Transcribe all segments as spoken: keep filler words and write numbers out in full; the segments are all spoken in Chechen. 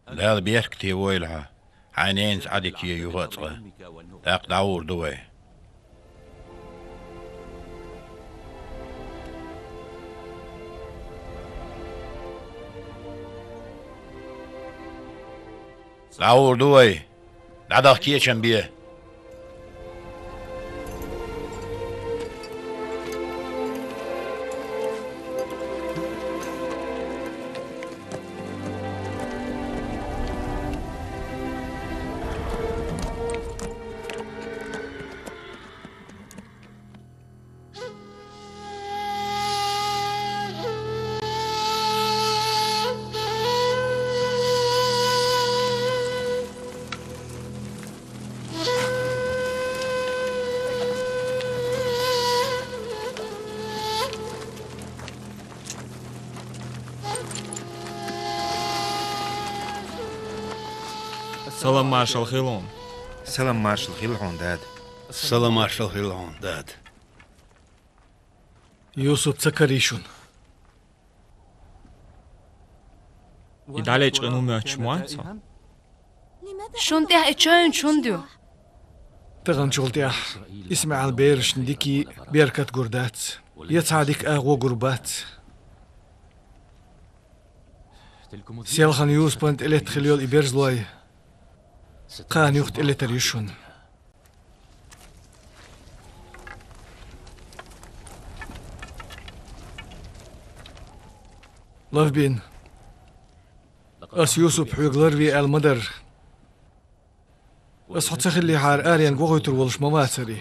Дала беркате войла хьо. Хьайн ненаца Ӏадика е юха а цкъа. ТӀаккха дӀагӀур ду вай. ДӀагӀур ду вай. ДӀадаха кечам бе. Салам маршалла хилла хьуна. Салам маршалла хилла хьуна, дада. Салам маршалла хилла хьуна, дада. Юсуп, ца карий шуна. И дӀалечкъина ву моьттуш ма вац хьо? Шун тӀехь и чоьнча хӀунда ю? Таханчул тӀехь ИсмаӀал берашна дикий беркат гур дац, я цхьа дика агӀо гур бац. Селхана Юсупан тӀелетта хила йола и берзлой кхана юха тӀелетар ю шуна. Лавбин, ас Юсуп хьоьга ларве аьлла ма дарра. Ас хьо ца хиллехьара, аренга вохуьйтур волуш ма вацара и.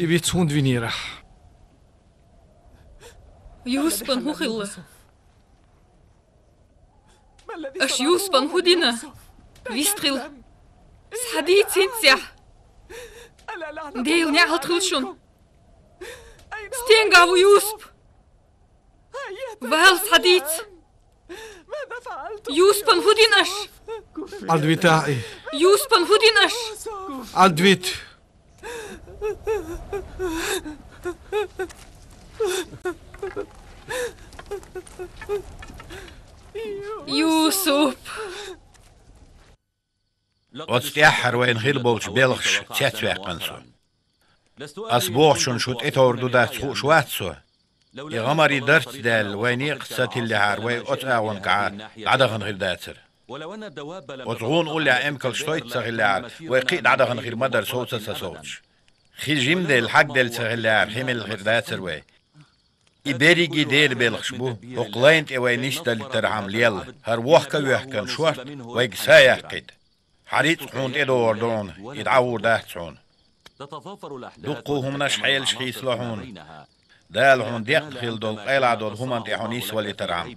И виц хӀунда винера ахь? Юсупан хӀун хилла? Аша Юсупан хӀун дина? Вистхила. Схьадийца хӀинццехь. Дела неӀалт хила шуна. Стенгахь ву Юсуп? Вала, схьадийца. Юсупан хӀун дина аша? Ӏадвита ахь и. Юсупан хӀун дина аша? Ӏадвита. Юсуп! Оцу тӀаьххьара вайна хилла болчу белхаша цецваьккхина со. Ас бохучунна шу тӀетовр ду дац хууш вац со. И гӀамаре дарц даьлла, вай некъаца ца тиллехьара, вай оцу агӀонгахьа дӀадахана хир дацара. Оцу гӀунна уллехь эмкалш тойтта ца хиллехьара, вай кхин а дӀадахана хир ма дара, совца а ца совцуш. Хи жимделла, хьагделла ца хиллехьара, хи мелла хир дацара вай. И берриге Делан белхаш бу, хӀокху лайна тӀе вай нисдалийтархьама лелла, хӀара вохка а воьхкина шорта вайга са а яьккхийта. Хьан рицкъ хьуна тӀедогӀур ду хьуна, и дӀагӀур дац хьуна. Дуккха а хӀуманаш хьелаш хийцало хьуна, Дала хьуна декъна хилла долу къайлагӀа долу хӀуманна тӀе хьо нисвалийтархьама.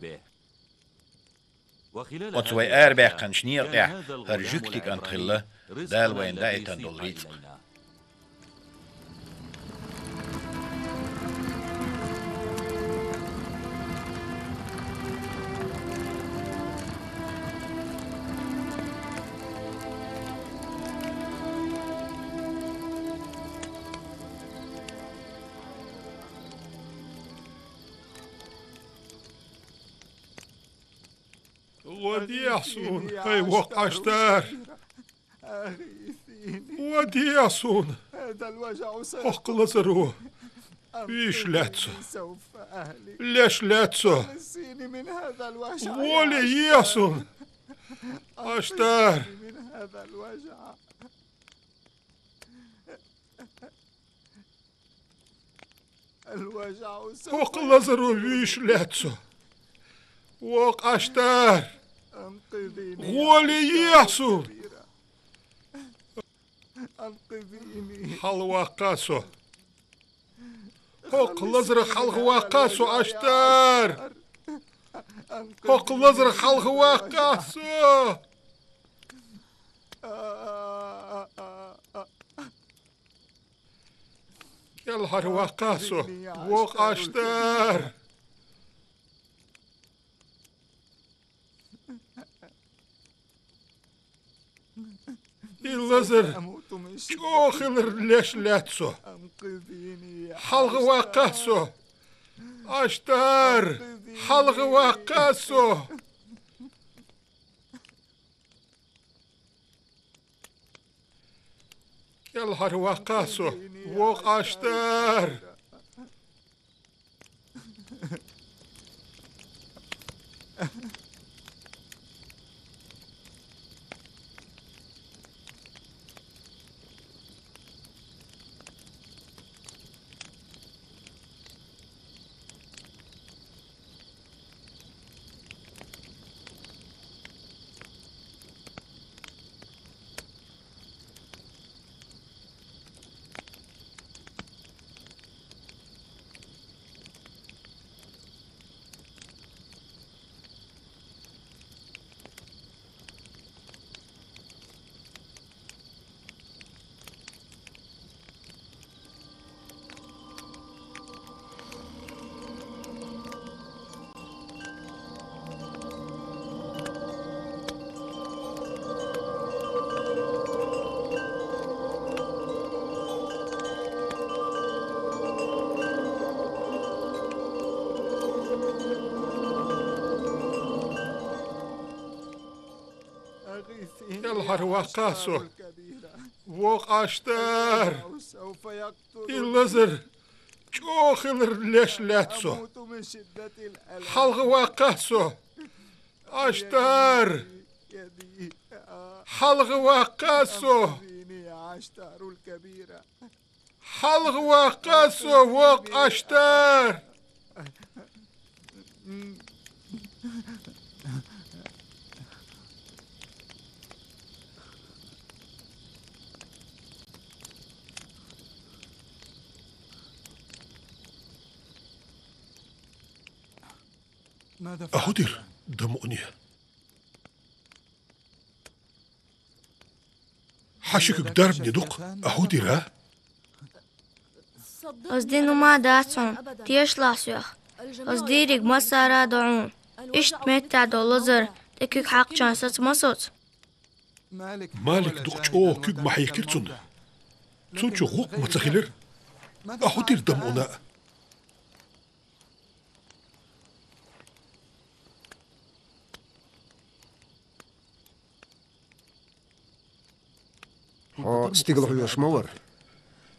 Оцу вай арабаьккхинчу некъа тӀехь хӀара жуьгтиг кӀант хилла, Дала вайна даийтина долу рицкъ. Ладехьа суна, хӀай воккха Ӏаштар! Ладехьа суна! ХӀокху лазаро вуьйш лаьцна со. Леш лаьцна со. ГӀоле ехьа суна! Ӏаштар! ХӀокху лазаро вуьйш лаьцна со. Воккха Ӏаштар! ГӀоле ехьа суна! Хьалхаваккха со! ХӀокху лазарах хьалхаваккха со, Ӏаштар! ХӀокху лазарах хьалхаваккха со! КӀелхьарваккха со, воккха Ӏаштар! И лазар чӀогӀа хилар леш лаьцна со. Хьалхаваккха со, Ӏаштар! Хьалхаваккха со! КӀелхьарваккха со, вокх Ӏаштар! КӀелхьарваккха со, вокх Ӏаштар! И лазар чӀогӀа хилар леш лаьтта со. Хьалхаваккха со, Ӏаштар! Хьалхаваккха со! Хьалхаваккха со, вокх Ӏаштар! Ахьудир, Дамуни? Хьан ши куьг дарбане дукха ахьудира? Аз дина ма дац хьуна, тешалахь соьх. Аз дийриг массара а до хьуна. Иштта меттехь долу лазар тӀе куьг хьаькхчарна саца ма соцу. Малик дукха чӀогӀа куьг ма хьийкхира цунна. Цунна чу гӀуллакх ма ца хилира. Ахьудир, Дамуна? Хьо стигала хьоьжуш ма вара.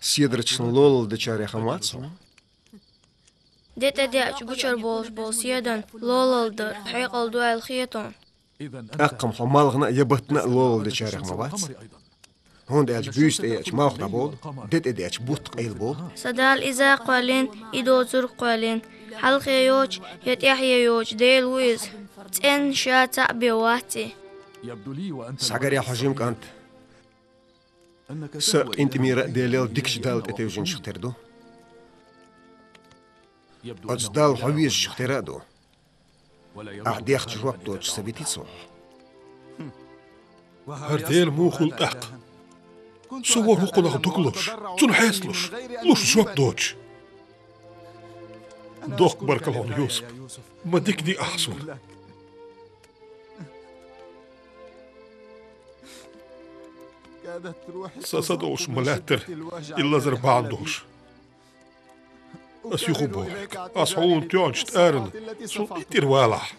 Седарчашна лолла дечарех ма вац хьо? Де тӀедеача гучура болуш болу седан лолла дар хьекъал ду аьлла хета хьуна. ТӀаккха-м хьо малхана а, я баттана а лолла дечарех ма вац? ХӀунда аьлча буьйса тӀееача малх дӀаболу, де тӀедеача бутт къайлаболу. Сан Дала иза а кхоьллина, и доцург а кхоьллина. Хьалхе йоцуш я тӀаьхье йоцуш Дела ву иза. ЦӀена ша цхьаъ бен вац и. Схьагарехь, хьо жима кӀант. Сан а, къинтӀамера а Делел дикачу Далла тӀетевжинчух тера ду. Оцу Далла хьо везачух тера а ду. Ахь дехча жоп доцуш ца вити цо хьо. ХӀара Дела муха хуьлу тӀаккха? Со вара хӀокхунах дог лозуш, цунна хьесталуш, луш жоп доцуш. Дохка баркалла хьуна, Юсуп, ма дика диъ ахь суна. Сан са долуш ма лаьттара и лазар бахьана долуш. Ас юха а боху хьоьга, ас хьуна тоьхначу тӀарана цунна тӀера валахь.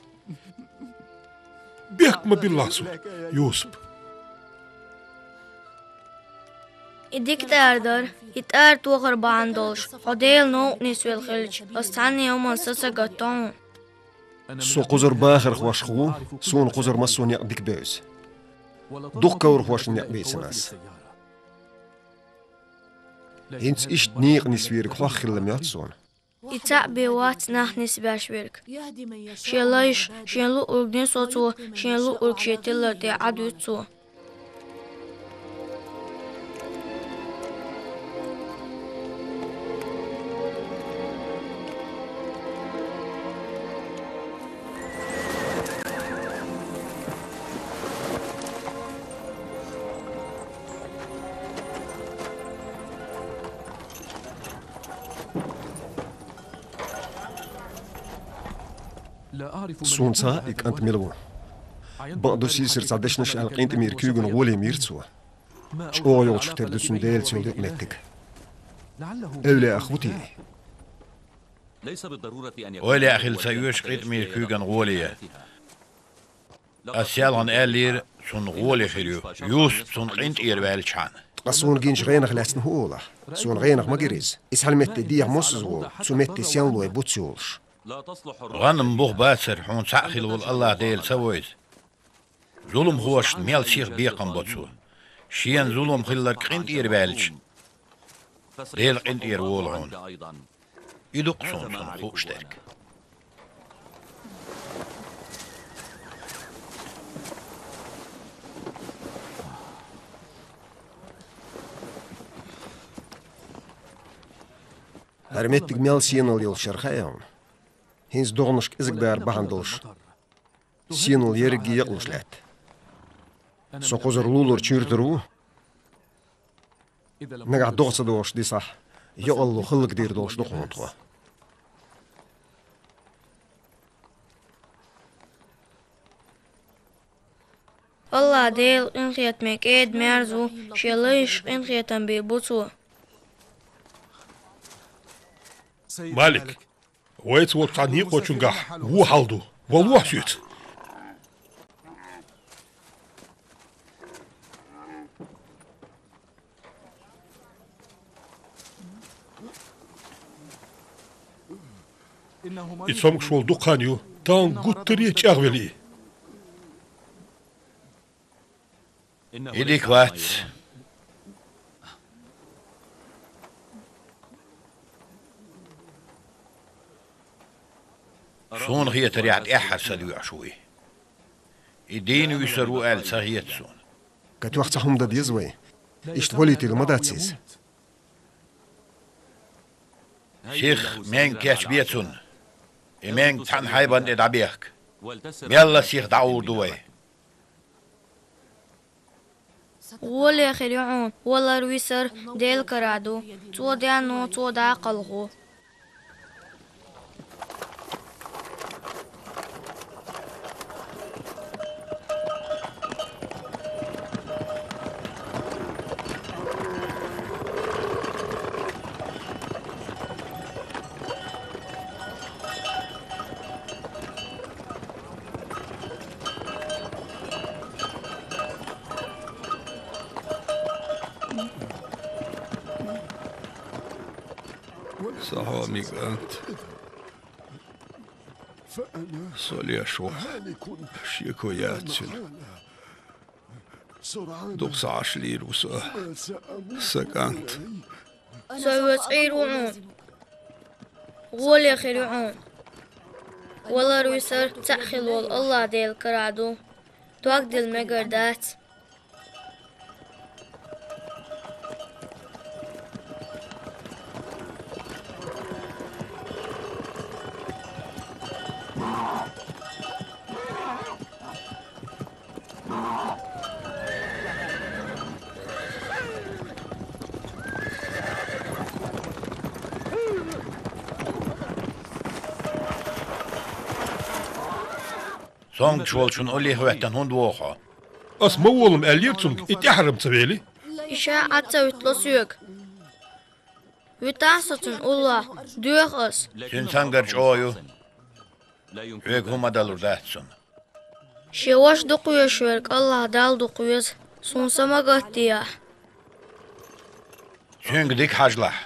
Бехк ма биллахь суна, Юсуп. И дика тӀара дара, и тӀара тохар бахьана долуш, хьо Делан новкъа нисвелла хилча, ас цхьанне а хӀуманна са ца гатдо хьуна. Со кхузара бахархошах ву, суна кхузара массо а некъ дика бевза. Дукха коврахошна некъ бийцина ас. ХӀинца иштта некъа нисвийриг хьох хилла моьтту суна. И цхьаъ бен вац нах нисбеш верг. Шен лайш, шен луъург нисо цо, шен луъург шен тиллар тӀе Ӏадуьту цо. Суна ца хаьа и кӀант мила ву. Бакъду, сийсара цхьа дешнаш аьлла къинтӀамера куьйгана гӀоле ма йира цо. ЧӀогӀа йолчух тера ду цуьнан Делаца йолу юкъаметтиг. Эвлаяах ву те? Ойла а хила ца оьшу къинтӀера куьйган гӀоле. Ас селхана аьллера, цунна гӀоле хир ю, Юсуп цунна къинтӀера ваьлча хьан. Ткъа суна гинчу гӀенах лаьцна хӀун олу ахь? Суна гӀенах ма гира иза. Иза хьан метте дехьа мосаза волу, цу метте сенлой буц йолуш. ГӀанам бух бацара, хьуна цхьаъ хила волу АллахӀ Дела ца войза. Зуламхошна мел сиха бекхам бо цо. Шена зулам хилларг къинтӀера ваьлча, Дела къинтӀера волу хьуна. И ду-кх суна цунах хууш дерг. ХӀара меттиг мел сенал йолуш яра хаьий хьуна? ХӀинца догӀанаш кӀезиг дара бахьана долуш, сенал ерриге а екъалуш лаьтта. Со кхузара лулара чуьртар ву. Нагахь догӀа ца догӀуш дисахь, йокъалло хӀаллакдийр долуш ду-кх хьуна тхо. АллахӀ Дела къинхетаме кӀеда-мерза ву, Шен лайшна къинхетам бийр бу Цо. Малик, вайца волчу цхьана некъочуьнгахь вон хьал ду. Валахь соьца. И цомгуш волу дукха хан ю, тахана гуттаре а чӀагӀвелла и. И дика вац. Суна хетарехь, тӀаьххьара са доьӀуш ву и. И дийна вуьсур ву аьлла ца хета суна. Катоьхна цхьа хӀума дан деза вай. Иштта валийтийла ма дац иза. Сиха менга кечбе цунна. И менга цхьана хьайбан тӀе дӀабехка. Мелла сиха дӀагӀур ду вай. ГӀоле хир ю хьуна, валар-висар Делан кара ду. Цо ден а, цо дӀа а кхалхо. Сан хьоме кӀант, со леш ву, шеко яц цуьнан. Дукха ца Ӏаш лийр ву со, сан кӀант. Со оьцу Ӏийр ву хьуна. ГӀоле хир ю хьуна. Валар-висар цхьаъ хилла волу АллахӀ Делан кара ду. Дог дилла мегар дац. Цомгуш волчун уллехь хӀоьттина хӀунда воху хьо? Ас ма волам аьллера цуьнга, и тӀаьххьара-м ца вели. И ша Ӏад ца вуьтало соьга. Витахь со цунна уллохь, доьху ас. Цуьнан цамгар чӀогӀа ю. Хьоьга хӀума а далур дац цунна. Шен ваша дукхавезаш верг АллахӀ Далла дукхавеза, суна са ма гатде ахь. Цуьнга дика хьажалахь.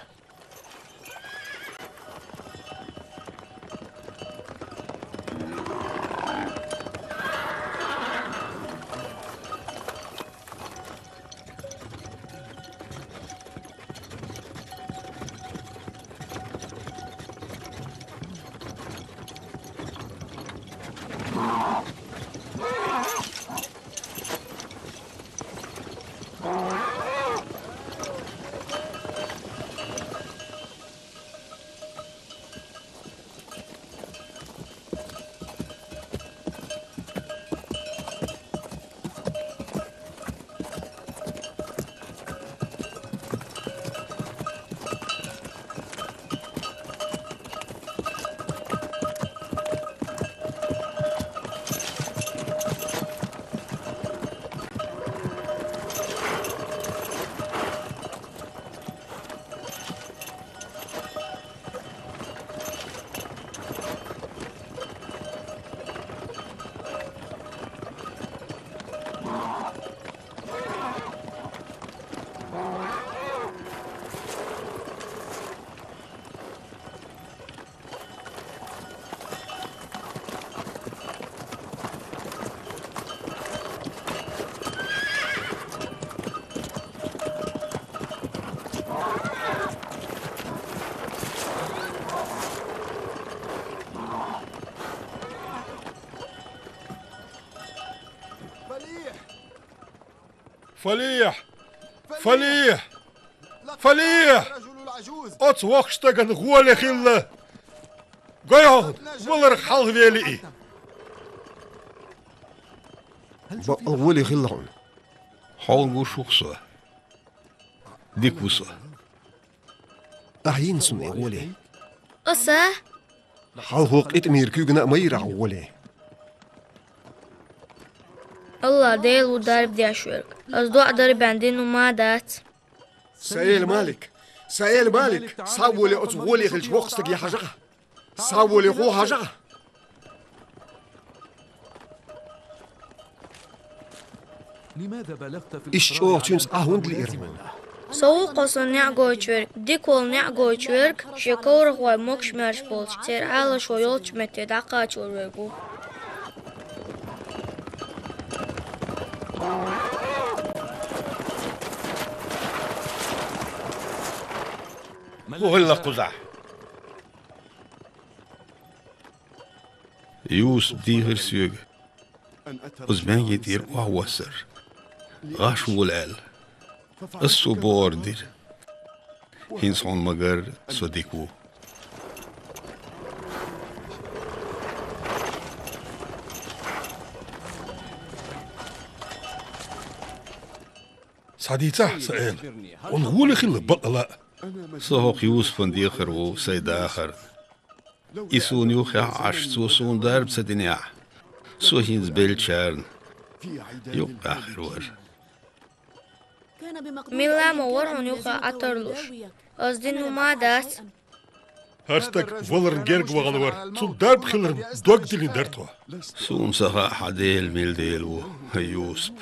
Фалихь! Фалихь! Фалихь! Оцу воккхачу стагана гӀоле хилла! Гой хьуна, валарх хьалха вели и! Бакъал гӀоле хилла хьуна. Хьо гуш ву-кх со. Дика ву со. Ахьа йина суна и гӀоле. Аса? Хьалхо къитӀа мийра куьйгана а ма йира ахьа гӀоле. АллахӀ Дела ву дарба деш верг. Аса доӀа дарбан дина ма дац. Саэль Малик! Саэль Малик! Схьа а волий, оцу гӀоле хилча воккха стаге хьажахьа! Схьа а волий, хьо хьажахьа! Иштта чӀогӀа цуьнца Ӏа хӀунда лиира хьуна? Со ву-кх хьо сан неӀ гойтуш верг, дика волу неӀ гойтуш верг, шен коврахой могуш-маьрша болчу, церан Ӏалашо йолчу метте дӀакхачор верг ву. ХӀун хилла кхузахь? Юсуп дийхира соьга, оцу маьнги тӀера охьавоссар, гӀаш волу аьлла. Ас цо бохург дира. ХӀинца хьуна ма-гарра, со дика ву. Схьадийцахьа, сан эла, хьуна гӀоле хилла бакъала а. Со хӀокху Юсупан дехар ву сайн дахарна. И суна юххехь а Ӏаш, цо суна дарба ца динехь, со хӀинца беллачарна юккъехь хир вара. Милла а ма вара хьуна юххе Ӏа тарлуш. Ас дина хӀума а дац. ХӀара стаг валарна герга вахана вара. Цунна дарба хиларна дог диллина дара тхо. Суна ца хаьа хьан Дела мила Дела ву, хӀай Юсуп.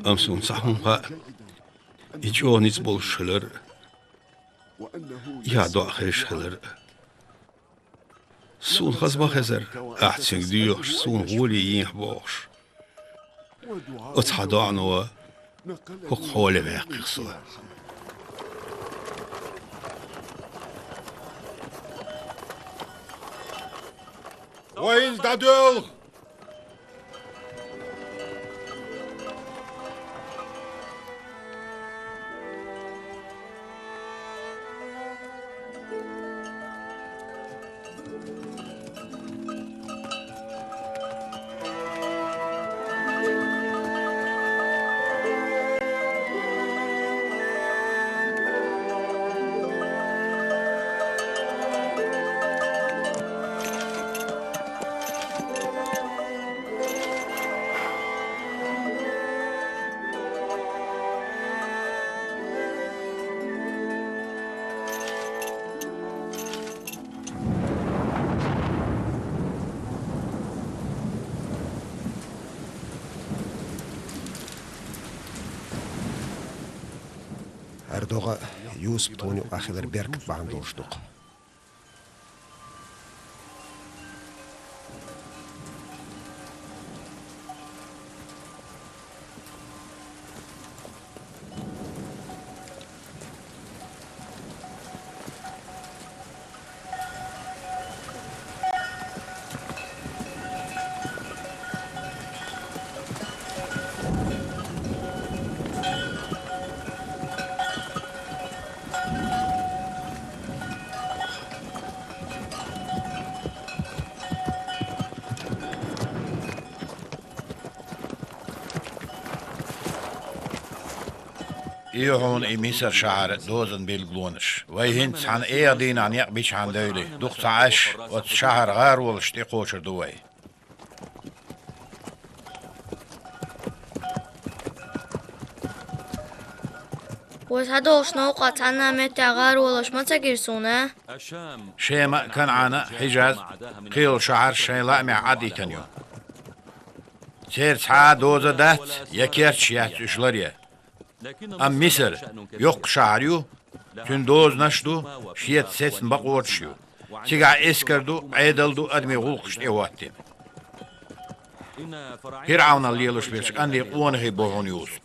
Амма суна цхьа хӀума хаьа: и чӀогӀа ницкъ болуш хилар а, и хьан доӀа хезаш хилар а. Суна хаза ма хезара, ахь цуьнга доьхуш, суна гӀоле ехьа бохуш. Оцу хьан доӀано хӀокху хьоле ваьккхира со. Вай, иза дӀадоьлху! ХӀара догӀа Юсуп тхуна юкъахь хилар беркат бахьана долуш ду-кх. И ю хьуна и Мисар шахьара дозан билгалонаш. Вай хӀинца цхьана эха дийнахь некъ бичхьана девли, дукха ца Ӏаш, оцу шахьара гӀаролаш тӀекхочур ду вай. Вай схьадолуш новкъахь цхьанна а меттехь гӀаролаш ма ца гира суна, а? Шема а, КанӀана а, Хьижаз а, кхин йолу шахьарш шайн лаамехь Ӏад йитина ю. Церан цхьа а доза дац, я керташ яц уьш ларъян. Амма Мисар йоккха шахьар ю, цуьнан дозанаш а ду, шеца сецна бакъонаш а ю. Цигахь эскар ду, Ӏедал ду адамийн гӀуллакхаш тӀехӀоттийна. ПирӀавнал лелош берш кӀанте къонахий бу хьуна, Юсуп.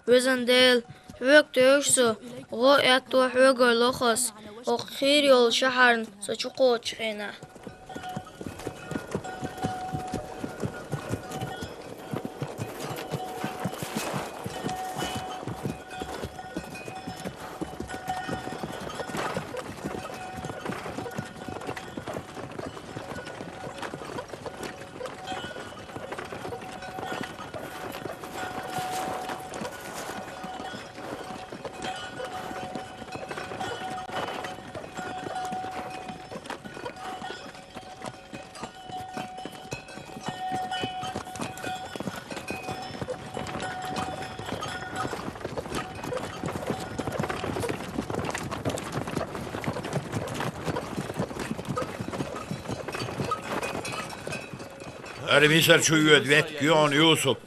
Везан Дела, хьоьга тевжа со, гӀо а, аьтто а хьоьгара ло хьо ас, хӀокху хийра йолу шахьарна со чу кхочучу хенахь. ХӀара Мисар чу йоьду ветта йоӀана Юсуп.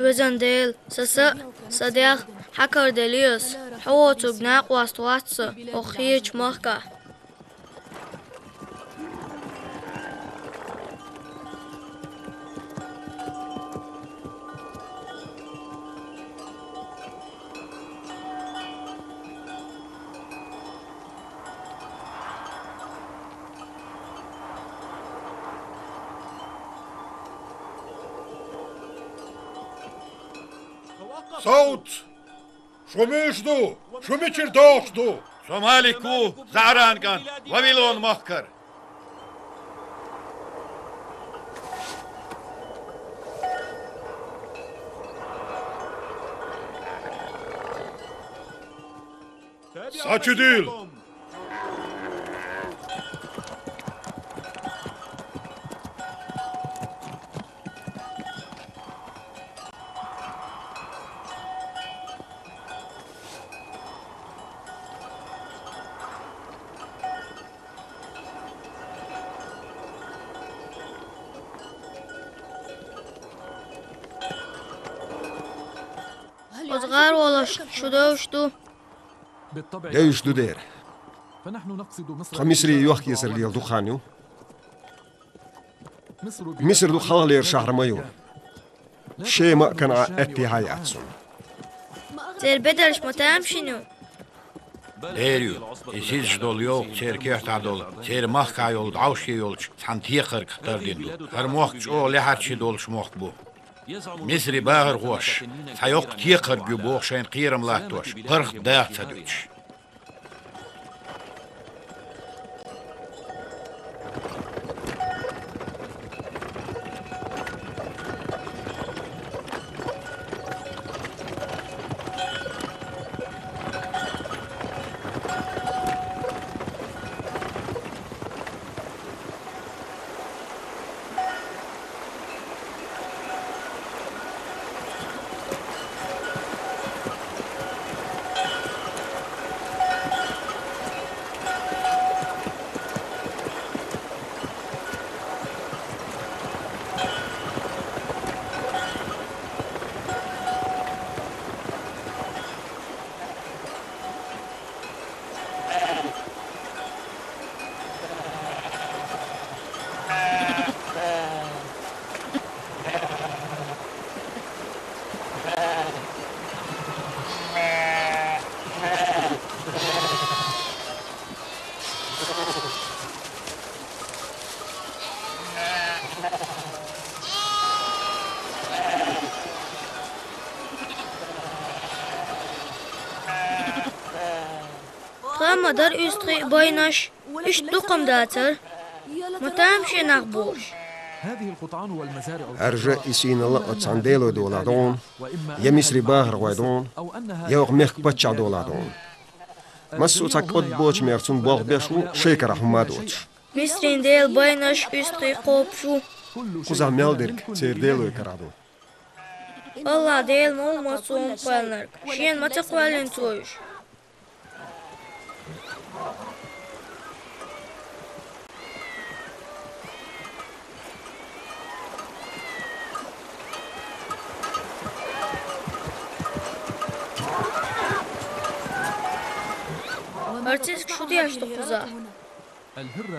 Везан Дела, сан са а, сан дегӀ а хьан кара делла ас, хьо воцург накъост вац сан хӀокху хетачу махкахь. Совца! Шу муьлш ду? Шу мичара догӀуш ду? Со Малик ву, ЗаӀаран кӀант, Вавилон-махкара. Схьачудийла! Оцу гӀаролаш шу девзаш ду? Девзаш ду дера. Тхо Мисаре йохк-эцар лела дукха хан ю. Мисар дукха хьалхалера шахьар ма ю. Шема а, КанӀа а аьттехьа яц цунна. Церан бедарш ма тамашийна ю? Дера ю, и сизаш долу йовхо церан кехатахь долу, церан махкахь йолу дӀовше йолчу цхьана текхаргах тардина ду. ХӀара мохк чӀогӀа лаьхьарчий долуш мохк бу. Мисаре бахархоша цхьа йоккха текхарг ю боху шайна кхерам латтош, паргӀат даха ца дуьтуш. Тхан ма дара уьстагӀий а, байнаш, иштта дукха ма дацара. Ма тамашийна нах бохуш. Аржа а, и сийналла а оцу цхьана делой долахь ду хьуна, я Мисаре бахархой ду хьуна, я хӀокху мехкан паччахь долахь ду хьуна. Массо а цхьа кӀод бочу мера цунна болх беш ву, шайн карахь хӀумма а доцуш. Мисарийн дела байнаш, уьстагӀий кхобуш ву. Кхузахь мел дерг церан делой карахь ду. АллахӀ Дела ма ву массо а хӀума кхоьллинарг. Шена ма ца кхоьллина Цо уьш. ХӀара цициг шу деш ду кхузахь?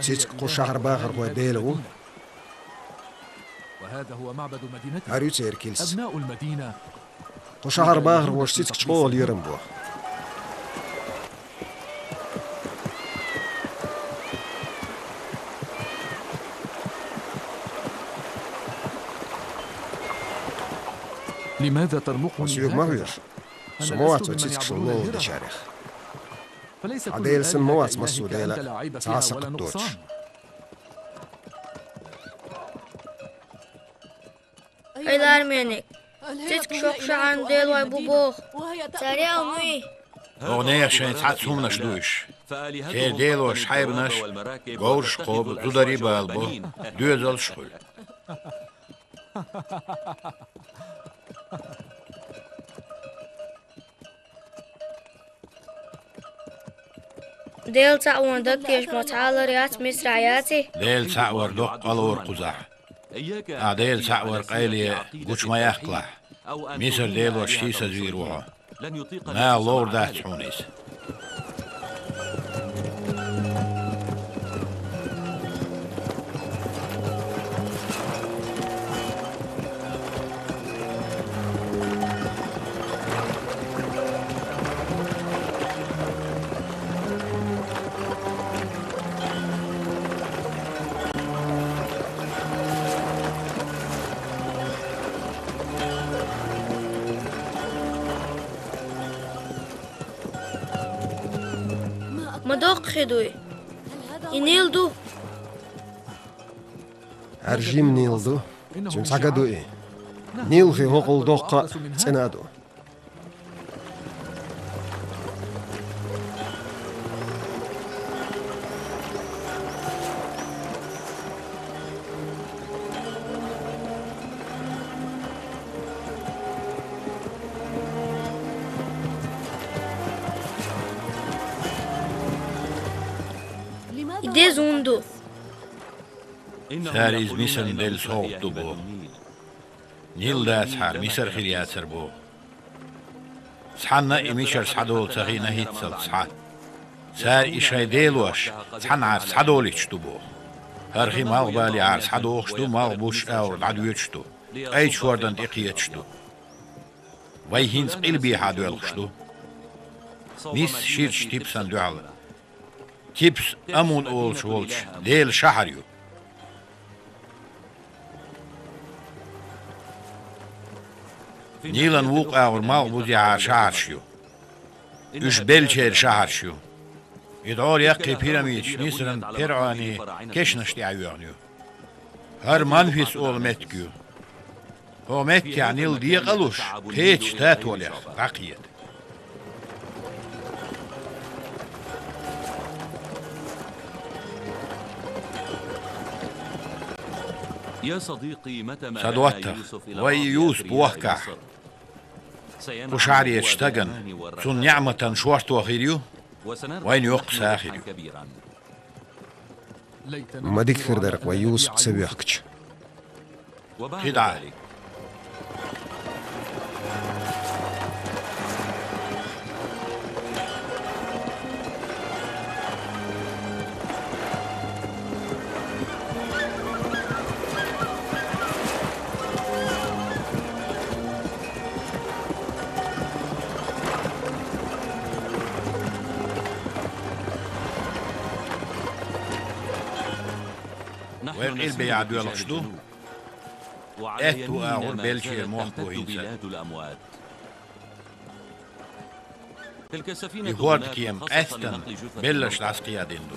Цициг кху шахьаран бахархойн дела ву. ХӀара ю церан килс. Кху шахьаран бахархоша цициг чӀогӀа лерам бо. Хьо соьга ма хьоьжу? Со ма вац оцу цицигашна ловла дечарех. Хьан Дела санна ма вац массо а дела цхьа а сакхат доцуш. Ай, лармениг, цицигаш хӀокху шахьаран делой бу боху. Цара ял муй? Оха нехан шайн цхьацца хӀуманаш ду уьш. Церан делоша хьайбанаш, говраш кхобу, зударий балабо, доьзалш хуьлу. Дела цхьаъ ван дагтеш ма цхьа а лар яц Мисрахь яций? Дела цхьаъ вар доккха къа лору кхузахь. Ахь Дела цхьаъ вар къайле гучу ма яккхалахь. Мисар делош сийсазвийр ву хьо. Наха ловр дац хьуна иза. Ма доккха хи дуй. И Нил ду. ХӀара жима Нил ду. Цуьнан цхьа ган ду и. Нил хи хӀокхул доккха а, цӀена а ду. И деза хӀунда ду? Цара иза Мисарна делла совгӀат ду боху. Нил дацахьара, Мисар хир яцара боху. Цхьанна а и мичара схьадолу ца хиъна хӀинццалц схьа. Цара и шайн делош цхьанхьара схьадолуьйтуш ду боху. ХӀара хи малхбалехьара схьадохуш ду, малхбузчу агӀор дӀадоьдуш ду, къайчу хӀордан тӀе кхеташ ду. Вай хӀинца къилбехьа доьлхуш ду. Нисса ширачу Типсан дуьхьал. Типс Амун олуш волчу Делан шахьар ю. Нилан вукху агӀор малхбузехьара шахьарш ю. Уьш беллачеран шахьарш ю. И дӀора яккхий пирамидаш Мисран пирӀонийн кешнаш тӀехь йоьхна ю. ХӀара Манфис олу меттиг ю. ХӀокху меттехь Нил декъалуш, кхечу татолех дӀакхета. Сан доттагӀа, вай Юсуп вохкахь, кху шахьарерчу стагана, цунна неӀматан шорто хир ю, вайна йоккха са хир ю. Ма дика хир дара-кх вай Юсуп ца воьхкича. КхидӀа. Вай къилбехьа доьлхуш ду. Аьтту агӀор беллачеран мохк бу хӀинца. И хӀордкема къаьсттина белларш дӀасакхиадина ду.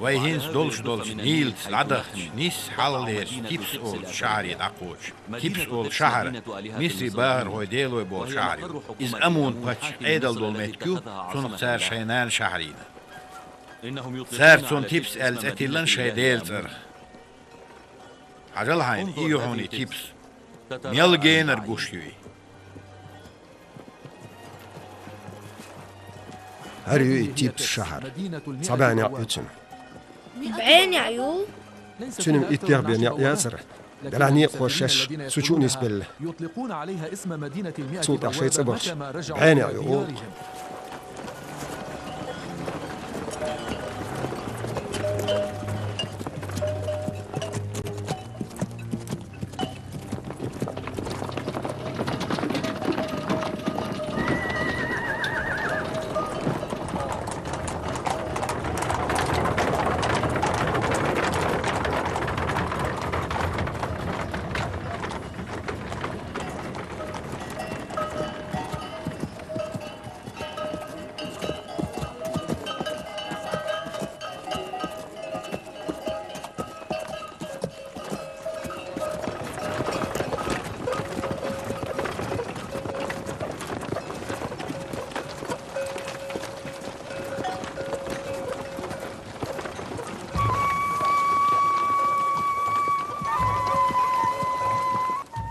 Вай хӀинца долуш долчу Нилаца дӀадахча, нисса хьалхалерчу Типс олучу шахьаре дӀакхочуш. Типс олу шахьар Мисрин бахархойн делой болу шахьар ю. Иза Амун паччахьан Ӏедал долу меттиг ю, цунах цара шайн нана шахьар йина. Цара цунна Типс аьлла цӀе тиллина шайн делан цӀарах. Хьажал хьайна, и ю хьуна и Типс. Мел генара гуш ю и. ХӀара ю и Типс шахьар. Цхьа бӀе некъ ю цуьнан. БӀе некъ ю? Цуьнан иттех бен некъ яцара. Делахь некъахоша шаьш цу чу а нисбелла. Цул тӀаьхьа шайн цӀе бахча, бӀе некъ ю олу.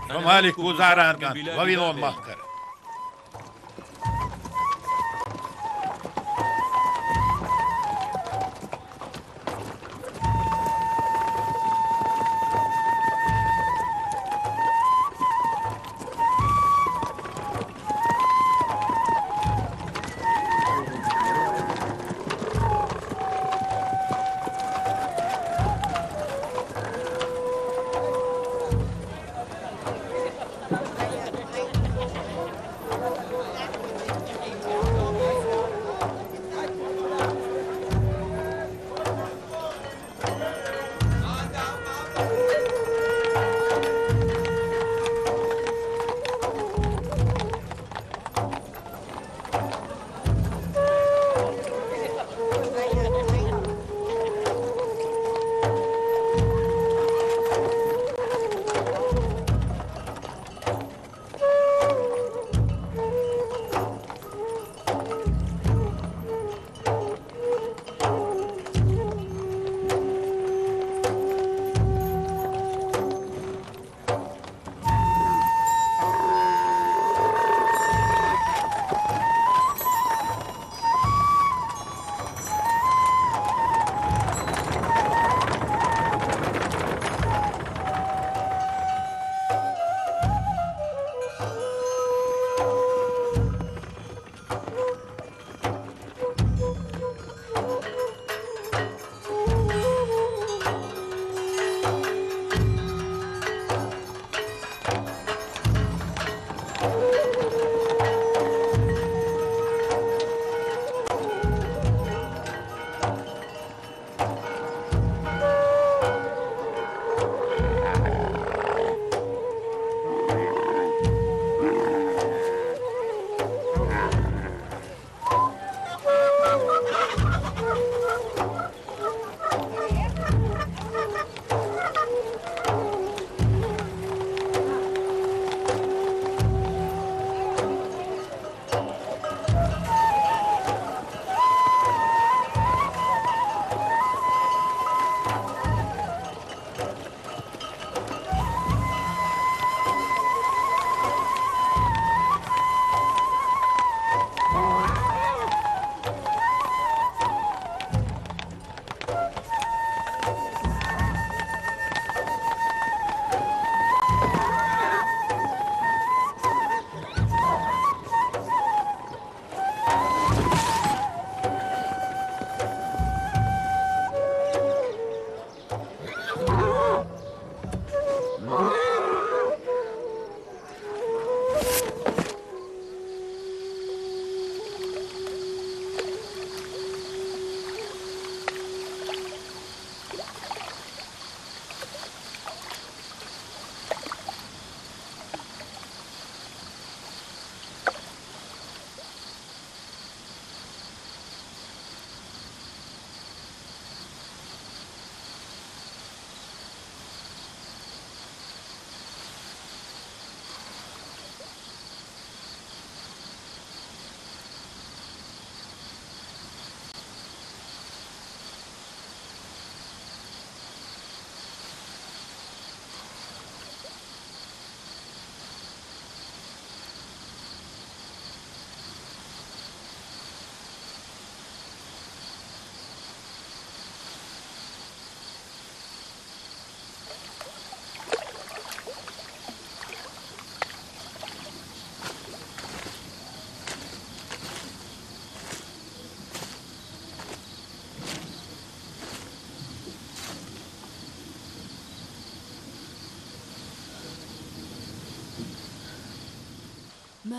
Со Малик ву, Заьран кӀант, Вавилон-махкара.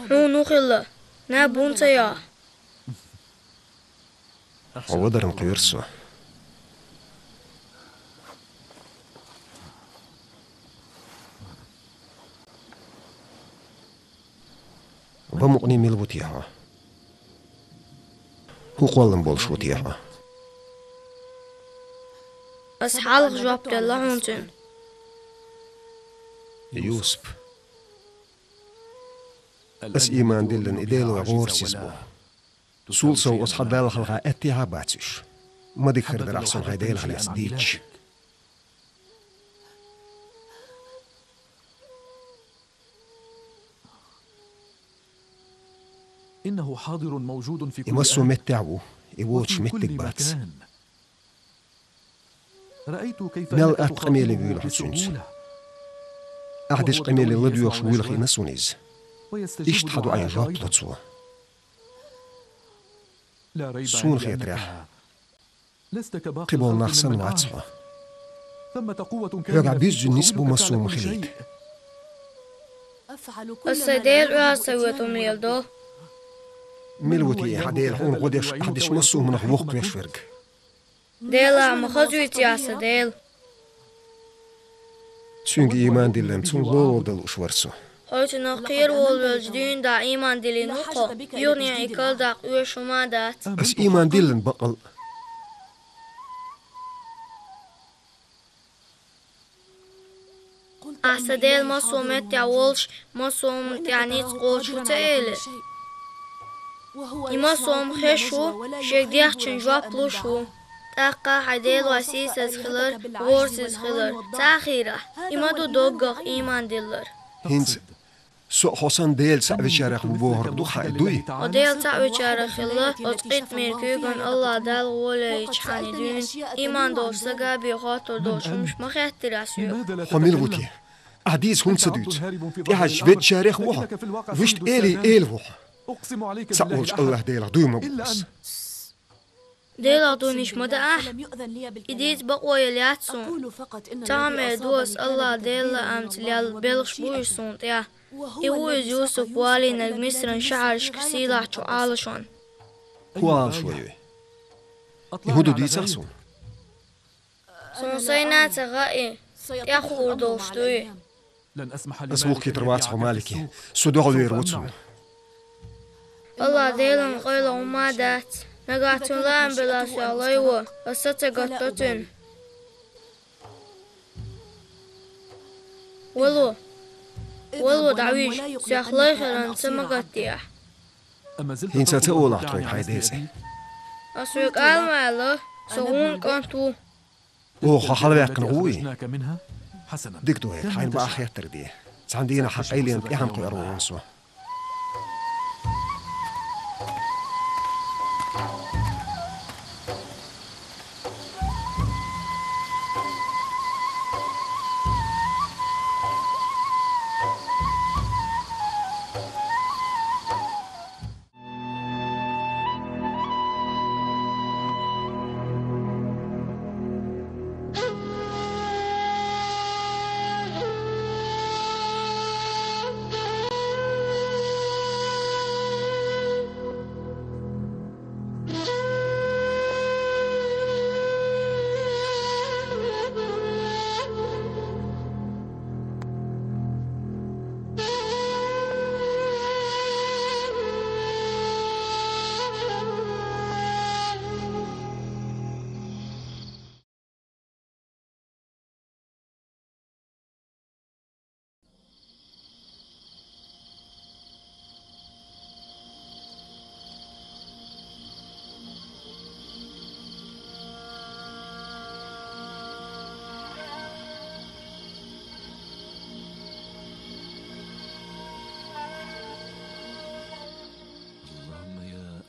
Хьуна хӀун хилла? Наб хӀунда ца йоагӀа? Хьо вадарна кхоьру со. Ва мукъане мила ву те хьо? ХӀун кхоллам болуш ву те хьо? Ас хьалха жоп делла хьуна цуьнан. Юсуп, ас ийман диллина и Делан гӀорасиз бу. Цул сов оцу хьан Далла хьалха аьттехьа а бац уьш. Ма дика хир дара ахь суна хьайн Делах лаьцна дийцча. إنه حاضر موجود في كل آن. И массо а меттехь а ву, и воцуш меттиг бац. وفي كل مكان. رأيت كيف مل أنك атта къамеле تخاطبه вуьйлахь цуьнца. بسهولة. Ахь дечу къамеле ладоьгӀуш вуйла хиъна суна иза. Иштта хьан дуӀайна жоп ло цо. Суна хетарехь, кхин болу нах санна вац хьо. Хьоьгахь буьззина ницкъ бу массо а хӀума хилийта. Аса сайн Делан оьгӀазлонца хӀума леладо. Мила ву те хьан Дела хьуна гӀо деш, ахь дечу массо а хӀуманах воккхавеш верг? Делахь ма хазуьйту аса Дела. Цуьнга ийман диллина, цунна ловалла дан лууш вара со. Хьо цунах кхера волавелча дуьйна дӀа ийман диллина ву хьо, юханехьа и карладаккха оьшуш хӀума дац. Аса ийман диллина баккъал а. Ахь сан Дела массо а меттехь волуш, массо а хӀуманна тӀехь ницкъ кхочуш ву ца элира? И массо а хӀума хезаш ву, шега дехначунна жоп луш ву. ТӀаккха хьайн Дела вайн сийсаза хилар, гӀорасиза хилар ца хийра ахь? И ма ду доггах ийман диллар. ХӀинца со а хьо санна Дела цхьаъ вечарех ву бохург ду хьан и дуй? Хьо Дела цхьаъ вечарех хилла, оцу къинтӀера куьйгана АллахӀ Далла гӀоле йича хьан и дуьйна, ийман долчу стага бен хоттур долчу хӀуманаш ма хеттира ас соьга. Хьо мила ву те? Ахь дийца хӀума ца дуьйцу. ТӀехьаьжча веддачарех а ву хьо, вуьшта элий эла ву хьо. Цхьаъ волчу АллахӀ Делах дуй ма бу ас. Делах дуйнаш ма дан ахь. И дийца бакъо елла яц суна. Цхьа хӀума эр ду ас АллахӀ Делан лаамца лелла белхаш бу уьш суна тӀехь. И ву иза Юсуп валийнарг Мисран шахьаршка сийлахьчу Ӏалашонна. ХӀун Ӏалашо ю и? И хӀун ду дийцахь суна? Суна сайна а ца хаьа и, тӀех хуур долуш дуй. Ас вухкийтар вац хьо, Малики, со дуьхьал вер ву цунна. АллахӀ Делан къайлаха хӀума дац. Нагахь цуьнан лаам белахь соьх лай во, ас са ца гатдо цуьнан. Вало, вало дӀавижа, соьх лай хиларна са ма гатде ахь. ХӀинца ца олахь тхоьга хьайн ден цӀе? Ас хьоьга ала ма аьлла, со гӀунна кӀант ву. Оха хьо хьалаваьккхина гӀо вуй? Дика ду хӀета, хьайна бакъахь хеттарг де. Цхьана дийнахь хьан къайленан тӀаьхьенна кхуьур ву со.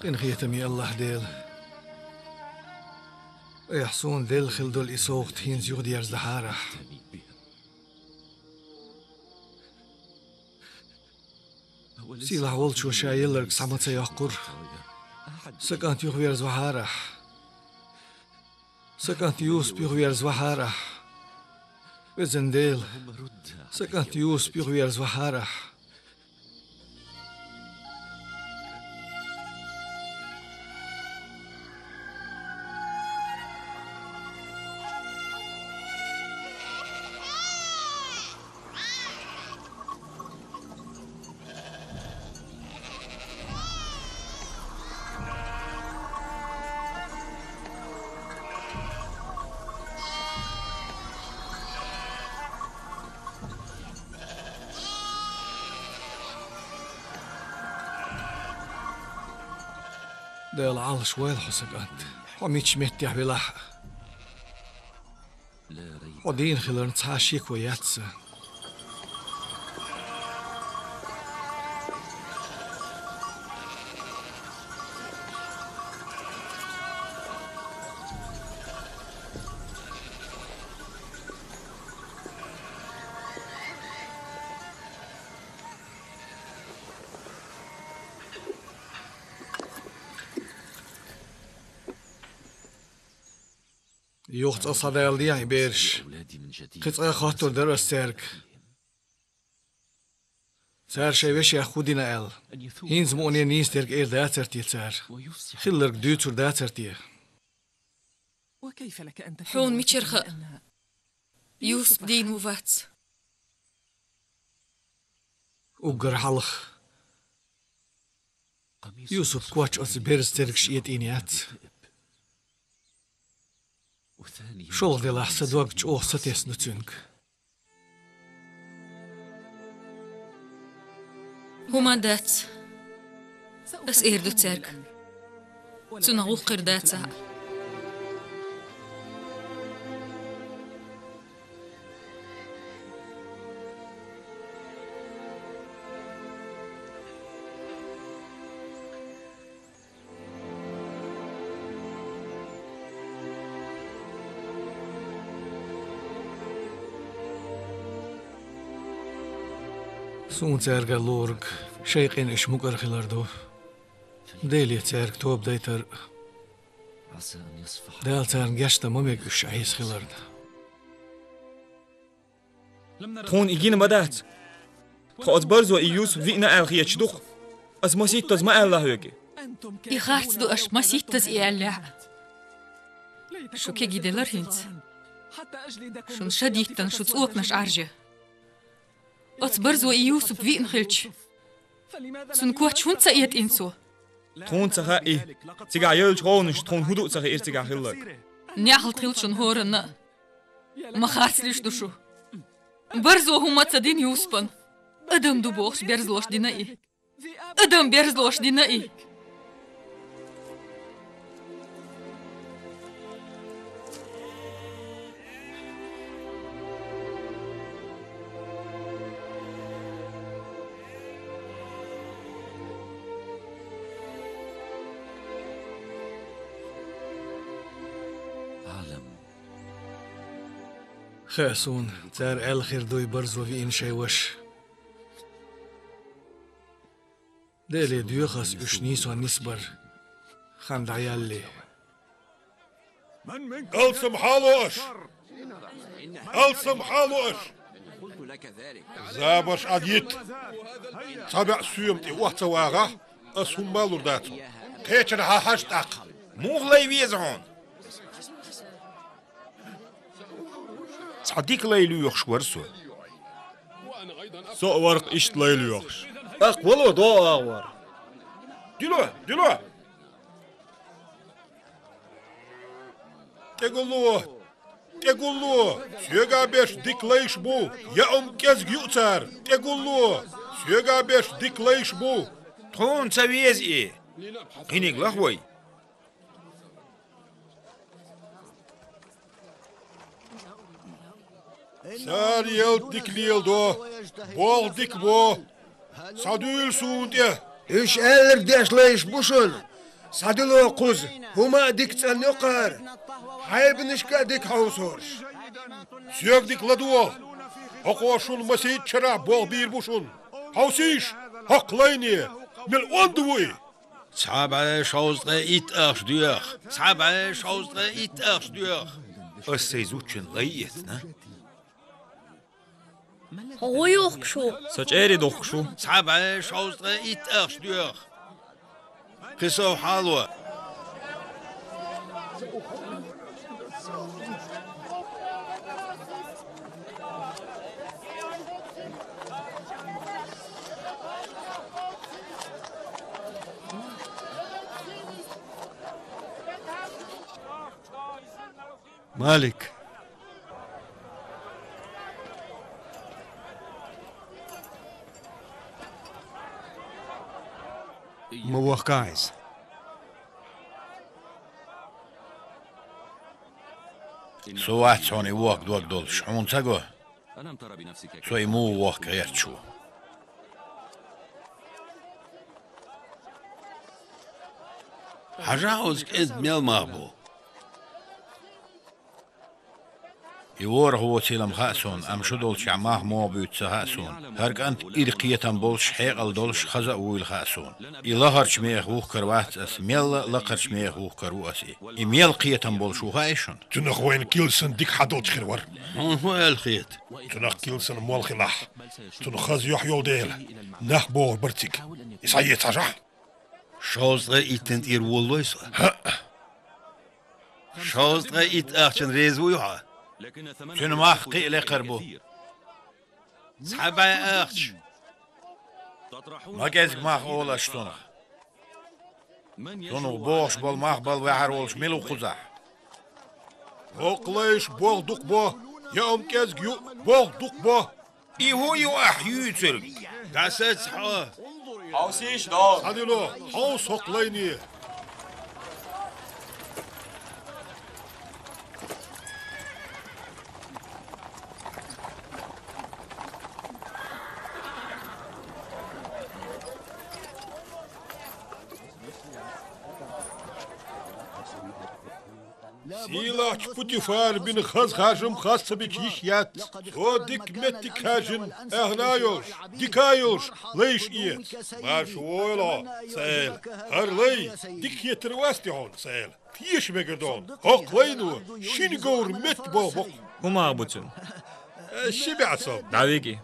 Къинхетаме АллахӀ Дела! Айхьа суна делла хила долу и совгӀат хӀинца юхадерзадахьара ахь. Сийлахь волчо ша елларг схьа ма ца йоккхура. Сан кӀант юхаверзавахьара ахь. Сан кӀант Юсуп юхаверзавахьара ахь. Везан Дела, сан кӀант Юсуп юхаверзавахьара ахь. Дела, Ӏалашвойла хьо, сан кӀант. Хьо мичча меттехь велахь а, хьо дийна хиларна цхьа а шеко яц сан. Юха цӀа схьадала дехьа бераш. Кхин цкъа хоттур дара ас цаьрга, цара шайн вешех хӀун дина аьлла. ХӀинца мукъане нийсдерг эр дацар те цара? Хилларг дуьйцур дацар те? Хьуна мичара хаьа, Юсуп дийна ву вац? Уггар хьалха Юсупа коч оцу берза цергаш этӀийна яц. ШолгӀа делахь, сан дог чӀогӀа сатесна цуьнга. ХӀума дац, ас эр ду цаьрга. Цунах гӀуллакх хир дацахь а. Суна цаьргара луург шайн къинаш мукӀар хилар ду. Деле цаьрга тоба дайтар а. Дала царна гечдан ма мега уьш Ӏеса хиларна. Тхуна и гина ма дац. Тхо оцу барзо и Юсуп виъна аьлла хеташ ду-кх. Ас масийттаза ма аьлла хьоьга. И харц ду аша масийттаза и аьллехь а. Шу кегий делара хӀинца. Шуна ша диттана шу цӀоканаш Ӏаржъян. Оцу барзо и Юсуп виъна хилча, цунна коч хӀунда ца этӀийна цо? Тхуна ца хаьа и. Цигахь йолчу гӀовгӀанашца тхуна хӀун ду а ца хиира цигахь хилларг. Нехалт хила шуна хӀоранна а. Ма харцлуьйш ду шу. Барзо хӀума ца дина Юсупана. Адам ду бохуш берзалоша дина и. Адам берзалоша дина и. Хаьа суна, цара аьлла хир ду и барзо виъна шайн ваша. Деле доьху ас уьш нийсонна нисбар, хан дӀаялале. Алсам хьало аша! Алсам хьало аша! Забарш Ӏад йита! Цхьа баьӀ соьма тӀе охьа ца вагӀахь, ас хӀумма а лур дац хьуна. Кхечанхьа хьажа тӀаккха. Муха лай веза хьуна? Цхьа дика лай лоьхуш вара со. Со а вара-кх иштта лай лоьхуш. ТӀаккха вало догӀу агӀор. Дило, дило! ТӀегулло! ТӀегулло! Соьга берш дика лайш бу! Яа-м кӀезиг юу цара! ТӀегулло! Соьга берш дика лайш бу! Тхуна ца веза и! Кхиниг лаха вай! Цара ялта дика леладо, болх дика бо. Схьадуьйла суна тӀе. Уьш аьлларг деш лайш бу шуна. Схьадило кхуза, хӀума а дика цӀанйо кхара. Хьайбанашка а дика хьовсораш. Соьга дика ладогӀа. ХӀокхо шуна масийтта шарахь болх бийр бу шуна. Хьовсийша, хӀокху лайне, мел онда ву и! Цхьа бӀе шовзткъе итт ахча доьху! Цхьа бӀе шовзткъе итт ахча доьху! Ас сайн зудчун лай эцна. ГӀо йохкуш ву. Сан чӀерий дохкуш ву. Цхьа бӀе шовзткъе итт ахча доьху. Кхин сов хьало. Малик. Ма вохкахь иза. Со вац хьуна и вохка дог долуш, хьуна ца го? Со и муха вохка гӀерташ ву? Хьажахь оцу кӀентан мел мах бу. И ворхӀ воцийла-м хаьа суна, амма шу долчохь мах муха буьйцу ца хаьа суна. ХӀара кӀант ира кхетам болуш, хьекъал долуш, хаза а вуйла хаьа суна. И лахарчу мехах вухкар вац ас, мелла а лакхарчу мехах вухкар ву ас и. И мел кхетам болуш ву хаьий шуна? Цунах вайна килсан дика хьадалча хир вара. Хьуна хӀун аьлла хета? Цунах килсан молла хилахь, цунна хаза юьхь йолу дела, нах богӀур бара цига. И схьаэца хьажахь. Шовзткъе иттан тӀера волалой со? ХӀаъ. Шовзткъе итт ахчана реза вуй хьо? Цуьнан мах кхин а лекхар бу. Цхьа бӀе ахча. Ма кӀезиг мах олу аш цунах. Цунах бохуш болу мах бала ваьхьар волуш мила ву кхузахь? ХӀокху лайша болх дукха бо, я ам кӀезиг ю, болх дукха бо. И хӀун ю ахь юьйцург? ДӀасаца хьо! Хьовсийша догӀу! Схьадило, хьовса хӀокху лайне! Сийлахьчу Путифара бина хаза харжам хас ца бича йиш яц. Цо дика меттиг хаьржина, аьхна а йолуш, дика а йолуш, лайш эца. Марша вогӀийла хьо, сан эла. ХӀара лай дика хетар вац те хьуна, сан эла? Теша мегар ду хьуна. ХӀокху лайно шина говр метта боху бакъ. ХӀун мах бу цуьнан? Э, ши бӀе сом. ДӀавиги.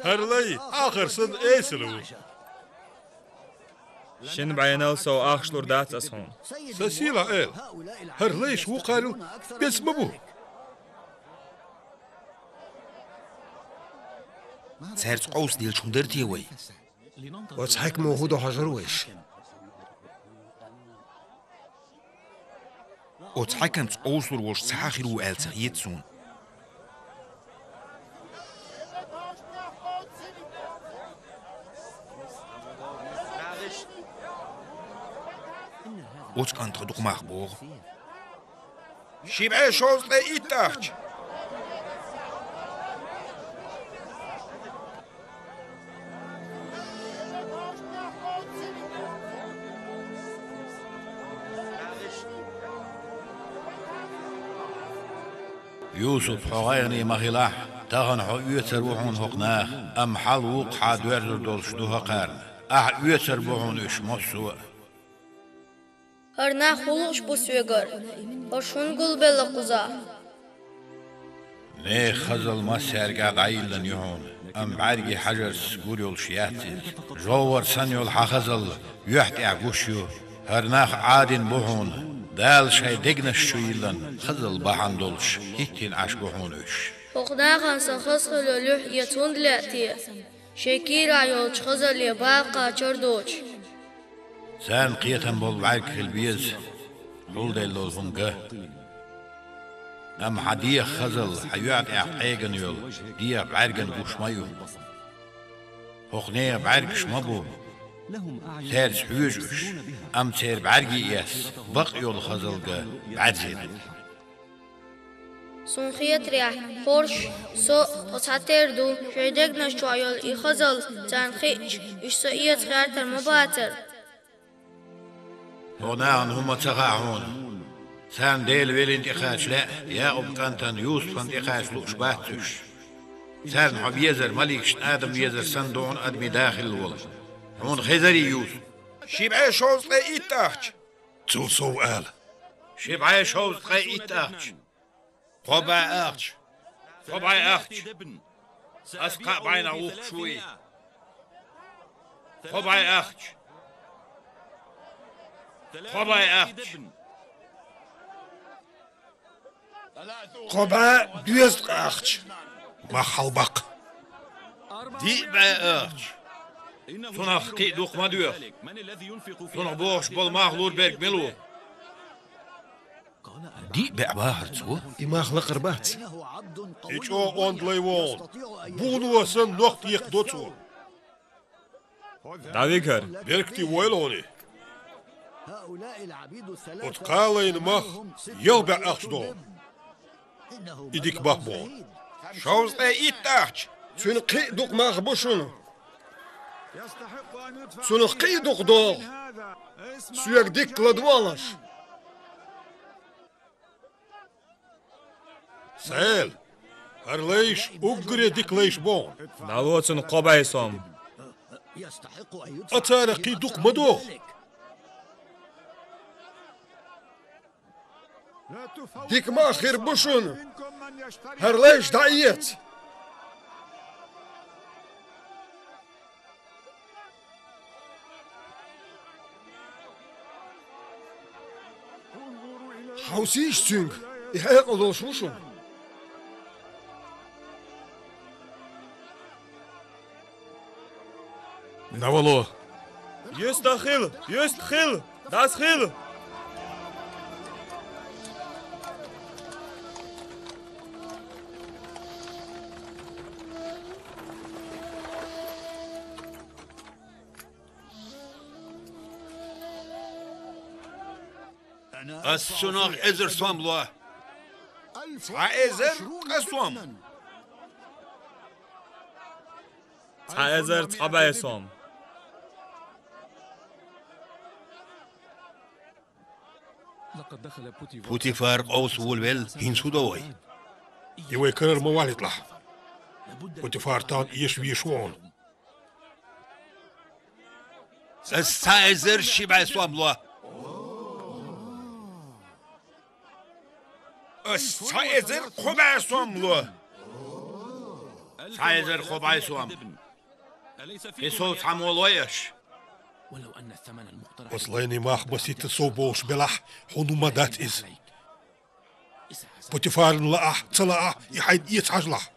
ХӀара лай ахар санна эсала ву. Шина бӀенал сов ахча лур дац ас хьуна. Сан сийлахь эла, хӀара лайш вукхарал беза ма бу. Цаьрца къовсаделча хӀун дара те вай? Оцу хьаькамо хӀун до хьожура вайша? Оцу хьаькамца къовсалур волуш цхьа а хир ву аьлла ца хета суна. Оцу кӀантах дукха мах богӀу. Ши бӀе шовзткъе итт ахча. Юсуп, хьо гӀайгӀане ма хилахь, тахана хьо оьцур ву хьуна хӀокху наха, амма хьал вукху хьан доьрзур долуш ду хӀокхарна. Ахьа оьцур бу хьуна уьш массо а. ХӀара нах хӀун лууш бу соьгара? ХӀорш хӀунда гулбелла кхузахь? Нехан хазалла массаьрга а дӀайиллина ю хьуна, амма бӀаьргийн хьажарца гур йолуш яц иза. ЖовхӀар санна йолу хьан хазалла юьхь тӀехь гуш ю. ХӀара нах Ӏадийна бу хьуна, Дала шайн дегнаш чу йиллина хазалла бахьана долуш хӀиттийна Ӏаш бу хьуна уьш. ХӀокху нахана сан хаза хила йолу юьхь эца хӀунда лаьа те? Шайн кийрахь йолчу хазалле бала кхачар доцуш. Царна кхетам болу бӀаьрг хила беза, гӀулделла долу хӀума ган. Амма хьан дегӀан хазалла, хьан йоьӀан тӀехь къегина йолу дегӀан бӀаьргана гуш ма ю. ХӀокху нехан бӀаьргаш ма бу, цаьрца хьоьжу уьш, амма церан бӀаьргий эцна, бакъ йолу хазалла ган бӀаьрзе ду. Суна хетарехь, хӀорш, со а, тхо цхьатерра ду, шайн дегнаш чохь йолу и хазалла царна хиъча, уьш со эца гӀертар ма бацара. Хьо нахана хӀумма ца хаьа хьуна. Царна Дела велина тӀекхача лаьа, Якъуб кӀантана Юсупана тӀекхача лууш бац уьш. Царна хьо безар маликашна Адам везар санна ду хьуна адамийн да хилла волу. Хьуна хезарий, Юсуп? Ши бӀе шовзткъе итт ахча. Цул сов ала. Ши бӀе шовзткъе итт ахча. Кхо бӀе ахча. Кхо бӀе ахча. Ас кхаа бӀенах вухкуш вуй. Кхо бӀе ахча. Кхо бӀе ахча. Кхо бӀе доьзткъа ахча. Мах хьалабаккха. Диъ бӀе ахча. Цунах кхин а дукха ма доьху. Цунах бохуш болу мах лур берг мила ву? Диъ бӀе бахара цо. И мах лакхара бац. И чӀогӀа онда лай ву хьуна. Буно санна нох текхадо цо. ДӀавигара. Беркате войла хьуна и. Оцу кхаа лайна мах ялх бӀе ахча догӀу. И дика баккха боху. Шовзткъе итт ахча. Цуьнан кхин а дукха мах бу шуна. Цунах кхин а дукха догӀу. Соьга дикка ладогӀалаш. Цхьаэла, хӀара лайш уггаре дика лайш ба хьуна. ДӀало цунна кхо бӀе сом. Ткъа царех кхы дукха ма догӀа. Дика ма хир бу шуна, хӀара лайш дӀаэца. Хьовсийша цуьнга, и хьекъал долуш ву шуна. ДӀавало! Юьстах хила! Юьстах хила! ДӀасахила! Ас цунах эзар сом ло. Цхьа эзар ткъа сом. Цхьа эзар цхьа бӀе сом. Путифар къовса волавелла, хӀинца хӀун до вай? И вай карара ма валийталахь. Путифар тахана эша везаш ву хьуна. Ас цхьа эзар ши бӀе сом ло. Ас цхьа эзар кхо бӀе сом ло. Цхьа эзар кхо бӀе сом. Кхин сов цхьа мо лой аша? Оцу лайнийн мах масийтта сов бохуш белахь, хьуна ма дац иза. Путифарна лаахь, ца лаахь, и хьайна эца хьажалахь.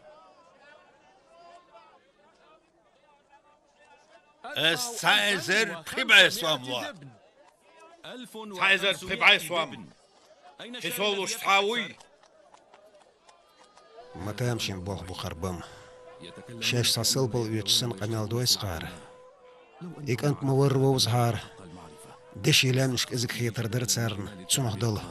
Ас цхьа эзар пхи бӀе сом ло. Цхьа эзар пхи бӀе сом. Кхин сов луш цхьа вуй? Ма тамашийна болх бу хӀара бан. Шаьш цхьа салбала оьцуш санна къамел дой-кх хӀара. И кӀант ма варра вовзахьара, деши лаьмнаш кӀезиг хетар дара царна цунах дала.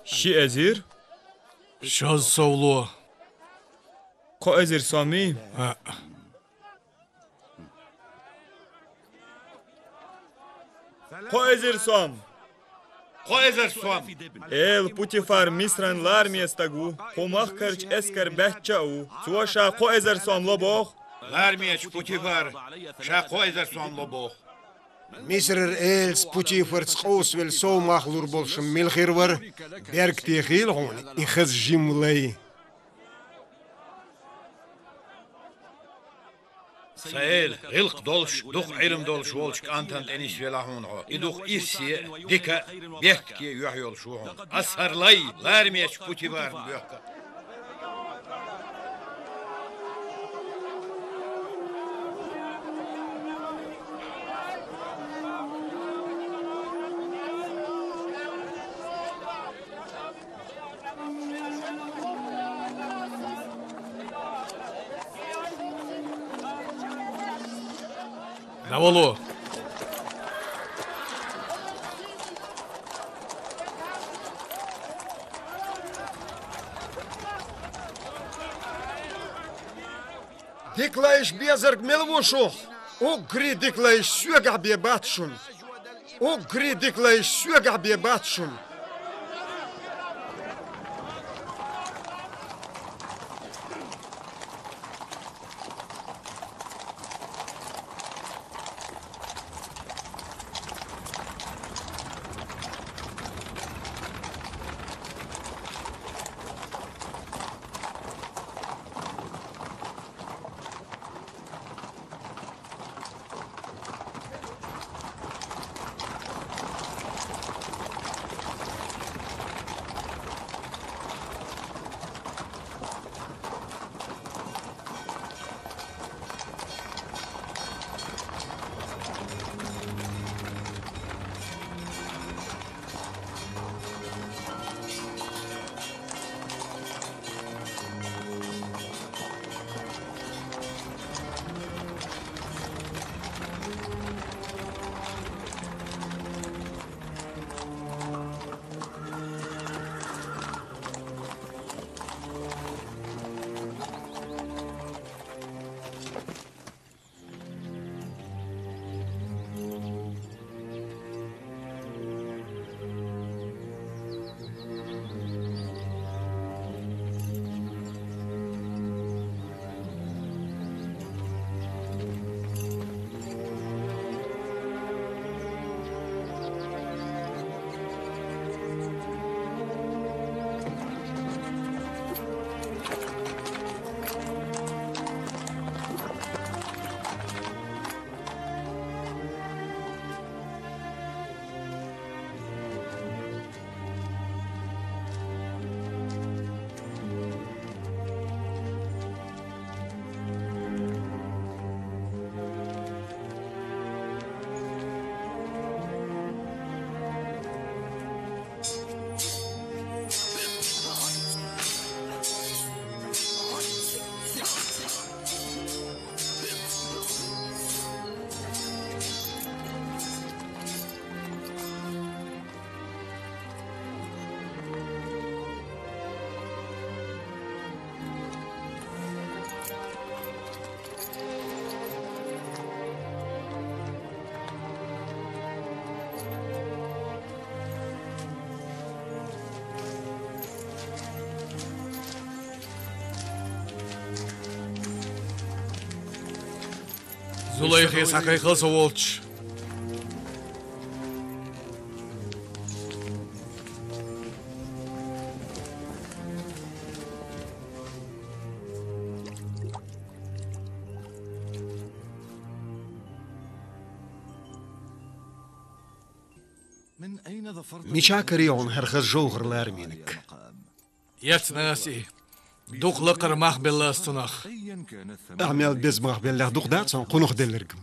Ши эзар? Шозза сов ло. Кхо эзар сом ий? ХӀаъ. Кхо эзар сом. Кхо эзар сом. Эла, Путифар Мисран лараме стаг ву, кху махкарчу эскар баьчча а ву. Цо ша кхо эзар сом ло боху. Ларамечу Путифара ша кхо эзар сом ло боху. Мисрара элаца Путифарца къовсавелла сов мах лур болуш мила хир вара, беркате хийла хьуна и хаза жима лай. Сан эла, гӀиллакх долуш, дукха Ӏилма долуш волчу кӀантана тӀе нисвелла хьуна хьо. И дукха ирсе а, дика а, бехке а юьхь йолуш ву хьуна. Ас хӀара лай ларамечу Путифарна боьхка. ДӀавало! Дика лайш безарг мила ву шух? Уггаре дика лайш соьгахь бен бац шуна. Уггаре дика лайш соьгахь бен бац шуна. Зулайхе схьакхайкхал со волча. Мичахь карий хьуна хӀара хаза жовхӀар, лараме наг? Эцна ас и. Дукха лакхара мах белла ас цунах. Ахьа мел беза мах беллехь, дукха дац хьуна кхунах делларг-м.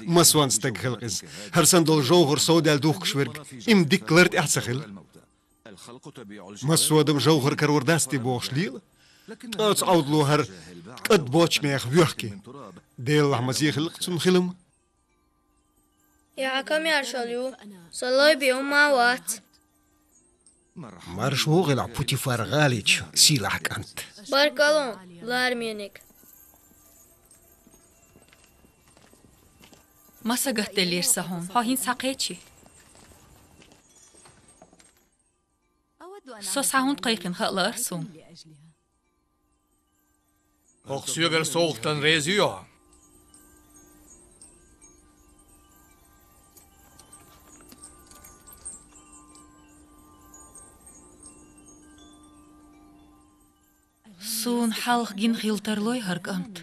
Массо а стаг хила-кх из. ХӀара санна долу жовхӀар совдаьлла духкуш верг, и-м дикка лар тӀехь а ца хила. Массо а адам жовхӀар карор дац те бохуш лела. Ткъа оцу Ӏовдало хӀара кӀад боцчу мехах воьхке. Делахь, ма зе хила-кх цунна хилам. Я хьакам яршалла ю, со лай бен хӀумма а вац. Марша вогӀийла, Путифар-гӀалин сийлахь кӀант. Баркалла, лараме наг. Ма сагатделлера сан хьуна, хьо хӀинца схьакхечи? Со схьа хӀунда кхайкхина хаа лаара суна. ХӀокху соьгара совгӀатана реза юй хьо? Суна хьалха гина хила тарлой хӀара кӀант?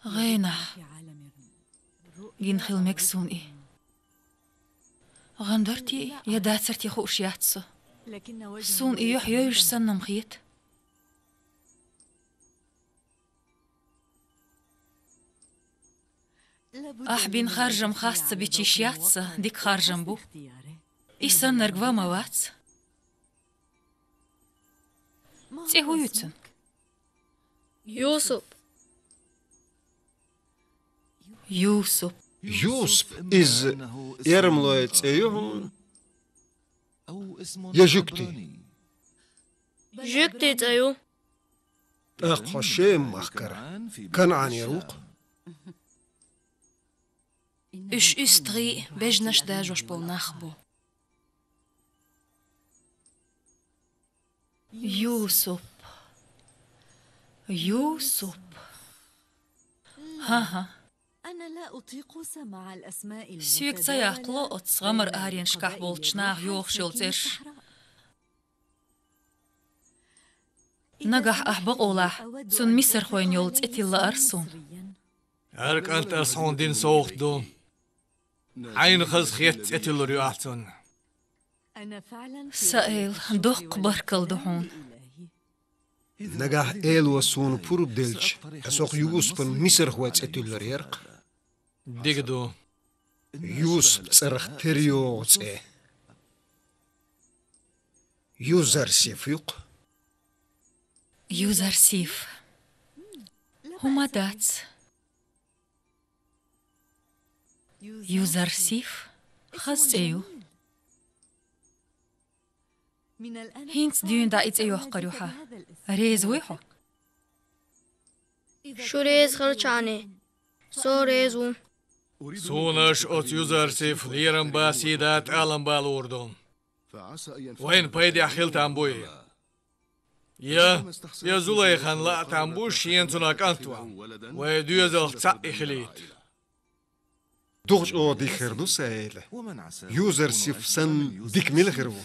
ГӀенахь. Гина хила мега суна и. ГӀан дара те я дацара те хууш яц со. Суна и юьхь йовзуш санна-м хета. Ахь бина харжам хас ца бича йиш яц сан, дика харжам бу. И саннарг ван ма вац. ЦӀе хӀун ю цуьнан? Юсуп. Юсуп. Юсуп, иза эрмалойн цӀе ю хьуна, я жуьгтийн? Жуьгтийн цӀе ю. ТӀаккха хьо Шем-махкара, КанӀанера ву-кх. Уьш уьстагӀий а, бежанаш а дажош болу нах бу. Юсуп. Юсуп. ХӀан-хӀа. Соьга ца яккхало оцу гӀамар-аренашкахь болчу наха йохуш йолу цӀераш. Нагахь ахь бакъолахь, цунна мисархойн йолу цӀе тилла лаара суна. ХӀара кӀант ас хьуна дина совгӀат ду. Хьайна хазахетта цӀе тиллур ю ахь цунна. Сан Эла, доккха баркалла ду хьуна. Нагахь Эло суна пурба делча, аса хӀокху Юсупан мисархойн цӀе туьллур яра-кх. Дика ду. Юсупан цӀарах тера йогӀу цӀе Юзарсиф ю-кх. Юзарсиф. ХӀума дац. Юзарсиф хаза цӀе ю. ХӀинца дуьйна дӀа и цӀе йоккхур ю хьан. Реза вуй хьо? Шу реза хилчахьана, со реза ву. Суна аш оцу Юзарсиф лерам бан, сий дан, тӀалам бан луур ду. Вайна пайдехь хила там буй. Я, я Зулайхан лаа там бу, шена цунах кӀант ван. Вай доьзалх цхьаъ и хилийта. Дукха чӀогӀа дика хир ду, сан Эла. Юзарсиф санна дика мила хир ву?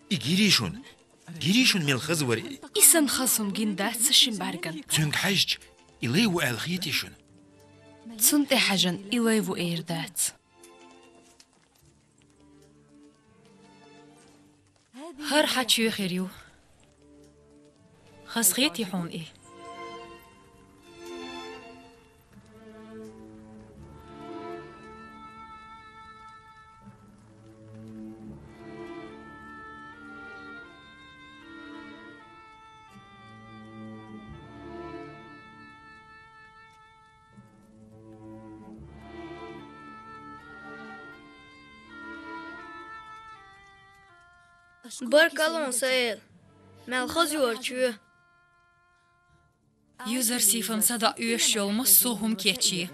И гирий шуна? Гирий шуна мел хаза вара и? И санна хаза хӀума гина дац сан шина бӀаьргана. Цуьнга хьаьжча, и лай ву аьлла хетий шуна? Цунна тӀе хьаьжна, и лай ву эр дац. ХӀара хьан чоь хир ю. Хазахетий хьуна и? Баркалла хьуна, Саэл. Мел хоза йола чоь. Юзарсифан садаӀа оьшуш йола массо а хӀума кечъе.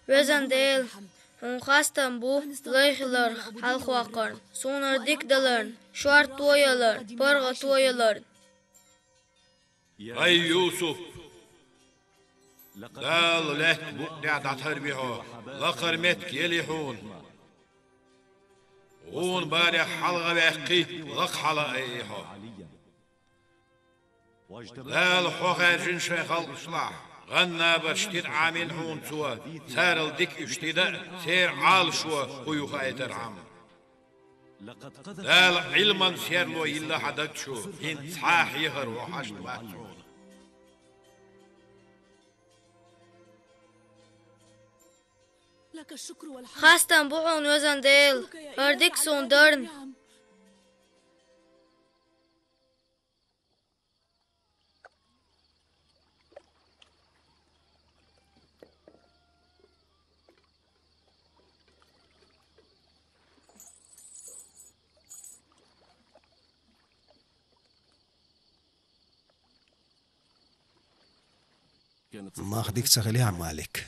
Везан Дела, хьуна хастам бу лай хиларх хьалхаваккхарна, суна дика даларна, шорто яларна, паргӀато яларна. Ай, Юсуп! Дала лаьтта букъ тӀехь дӀатарбе хьо, лакхара меттиг елий хьуна. ГӀуна барех хьалха ваьккхи, лакха хьала айий хьо. Дала хьо хаьржина шайн халкъашлахь, гӀан набарш тида Ӏамийна хьуна цо, царал дика уьш тида а, церан Ӏалашо хӀу ю хаийтархьама. Дала Ӏилман серло йилла хьан даг чу, хӀинца цхьа а хьехар хьо хьашт вац хьуна. Хастам бу хьуна, везан Дела, хӀара дика суна дарна. Мах дика ца хилий хьан, Малик.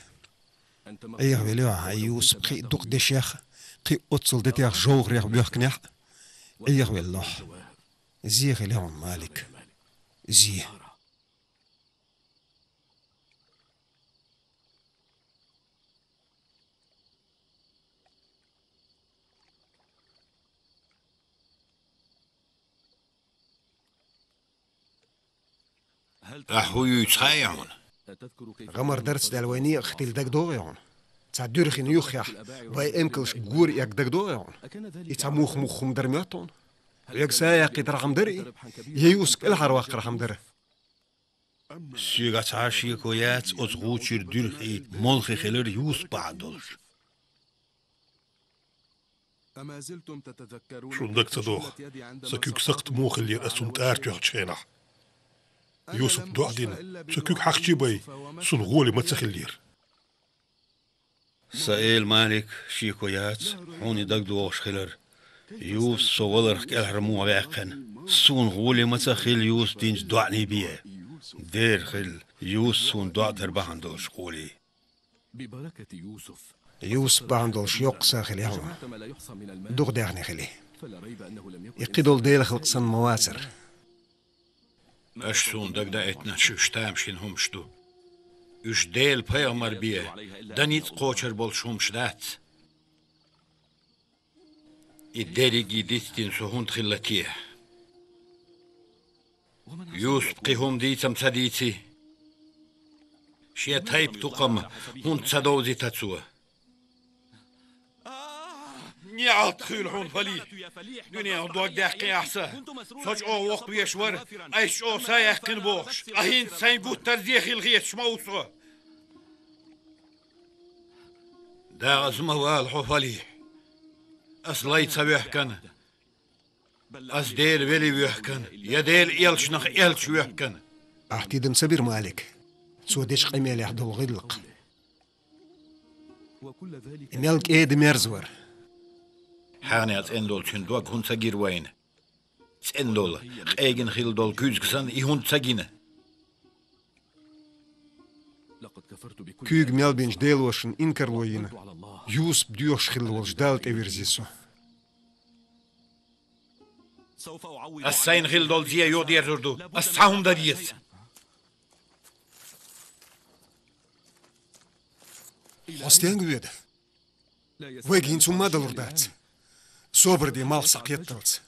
Ӏехавелла хьо хьан Юсуп кхин а дукха дешех, кхин а оццул детех, жовхарех боьхкинехь а, Ӏехавелла хьо. Зе хилий хьуна, Малик. Зе. Ахь хӀу юьйцу хаьий хьуна? ГӀамар дарц даьлла вай некъах тилла дагадогӀий хьуна? Цхьа дуьрхин юххехь вай эмкалш гора эгга дагадогӀий хьуна? И цхьа мух-мух хӀума дара моьтту хьуна? Вега са яьккхийтархьама дара и? Я Юсуп кӀелхьарваккхархьама дара? Соьгахь цхьа а шеко яц оцу гӀу чуьра дуьрхий молхе хилар Юсуп бахьана долуш. Шуна дага ца догӀу, сан куьг сакхт муха хиллера ас цунна тӀара тоьхначу хенахь? Юсупа доӀа дина, цу куьг хьакхчий бай, сунна гӀоле ма ца хиллера. Саэл, Малик, шеко яц хьуна и дагадогӀуш хилар. Юсуп со валарх кӀелхьара муха ваьккхина? Суна гӀоле ма ца хилла Юсупа динчу доӀанийн бен. Дера хилла, Юсуп суна доӀа дар бахьана долуш гӀоле. Юсуп бахьана долуш йоккха са хилий хьуна. Дукха даьхни хилий. И кхидолу Делан халкъ санна ма вацара. Аша суна дагадаийтинарш уьш тамашийна хӀумаш ду. Уьш Делан пайхамар бен дан ницкъ кхочур болуш хӀумаш дац. И дерриге дицдина со хӀунда хилла те? Юсупа кхин хӀума дийца-м ца дийций? Шен тайпа-тукхам хӀунда ца довзийта цо? НеӀалт хуьлу хьуна, Фалих! Дуьненах дог даьккхи ахь сан. Со чӀогӀа воккхавеш вара, айса чӀогӀа са яьккхина бохуш, ткъа хӀинца сайн гуттар а зе хилла хеташ ма ву со. ДагӀаза ма вала хьо, Фалих! Ас лай ца воьхкана, ас Делан велий воьхкана, я Делан элчанах элча воьхкана. Ахь тидам ца бира, Малик, цо дечу къамелехь долу гӀиллакх. И мел кӀеда-мерза вара. Хьенех цӀена долу цуьнан дог хӀунда ца гира вайна? ЦӀена долу, къегина хилла долу куьзга санна, и хӀунда ца гина? Куьйга мел бинчу делошна инкарло йина, Юсуп доьхуш хилла волчу Далла тӀевирзи со. Ас сайна хилла долу зе юхадерзур ду, ас цхьа хӀума дан деза. Хьо стенга воьду? Вайга хӀинца хӀумма а далур дац, собар де, малх схьакхетталц.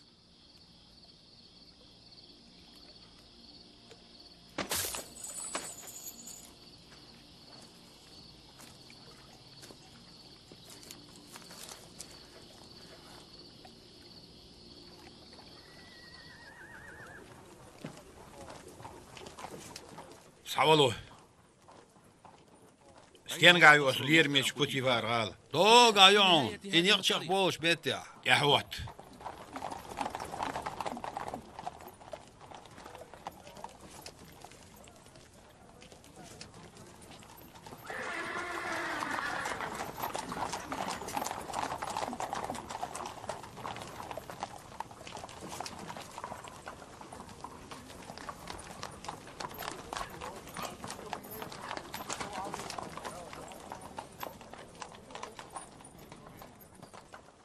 Схьавало. Стенгахь ю ас лераме йоцу Путифар-гӀала? Догахь ю хьуна, и некъ чекхболуш беттехь. ТӀаьхьахӀотта.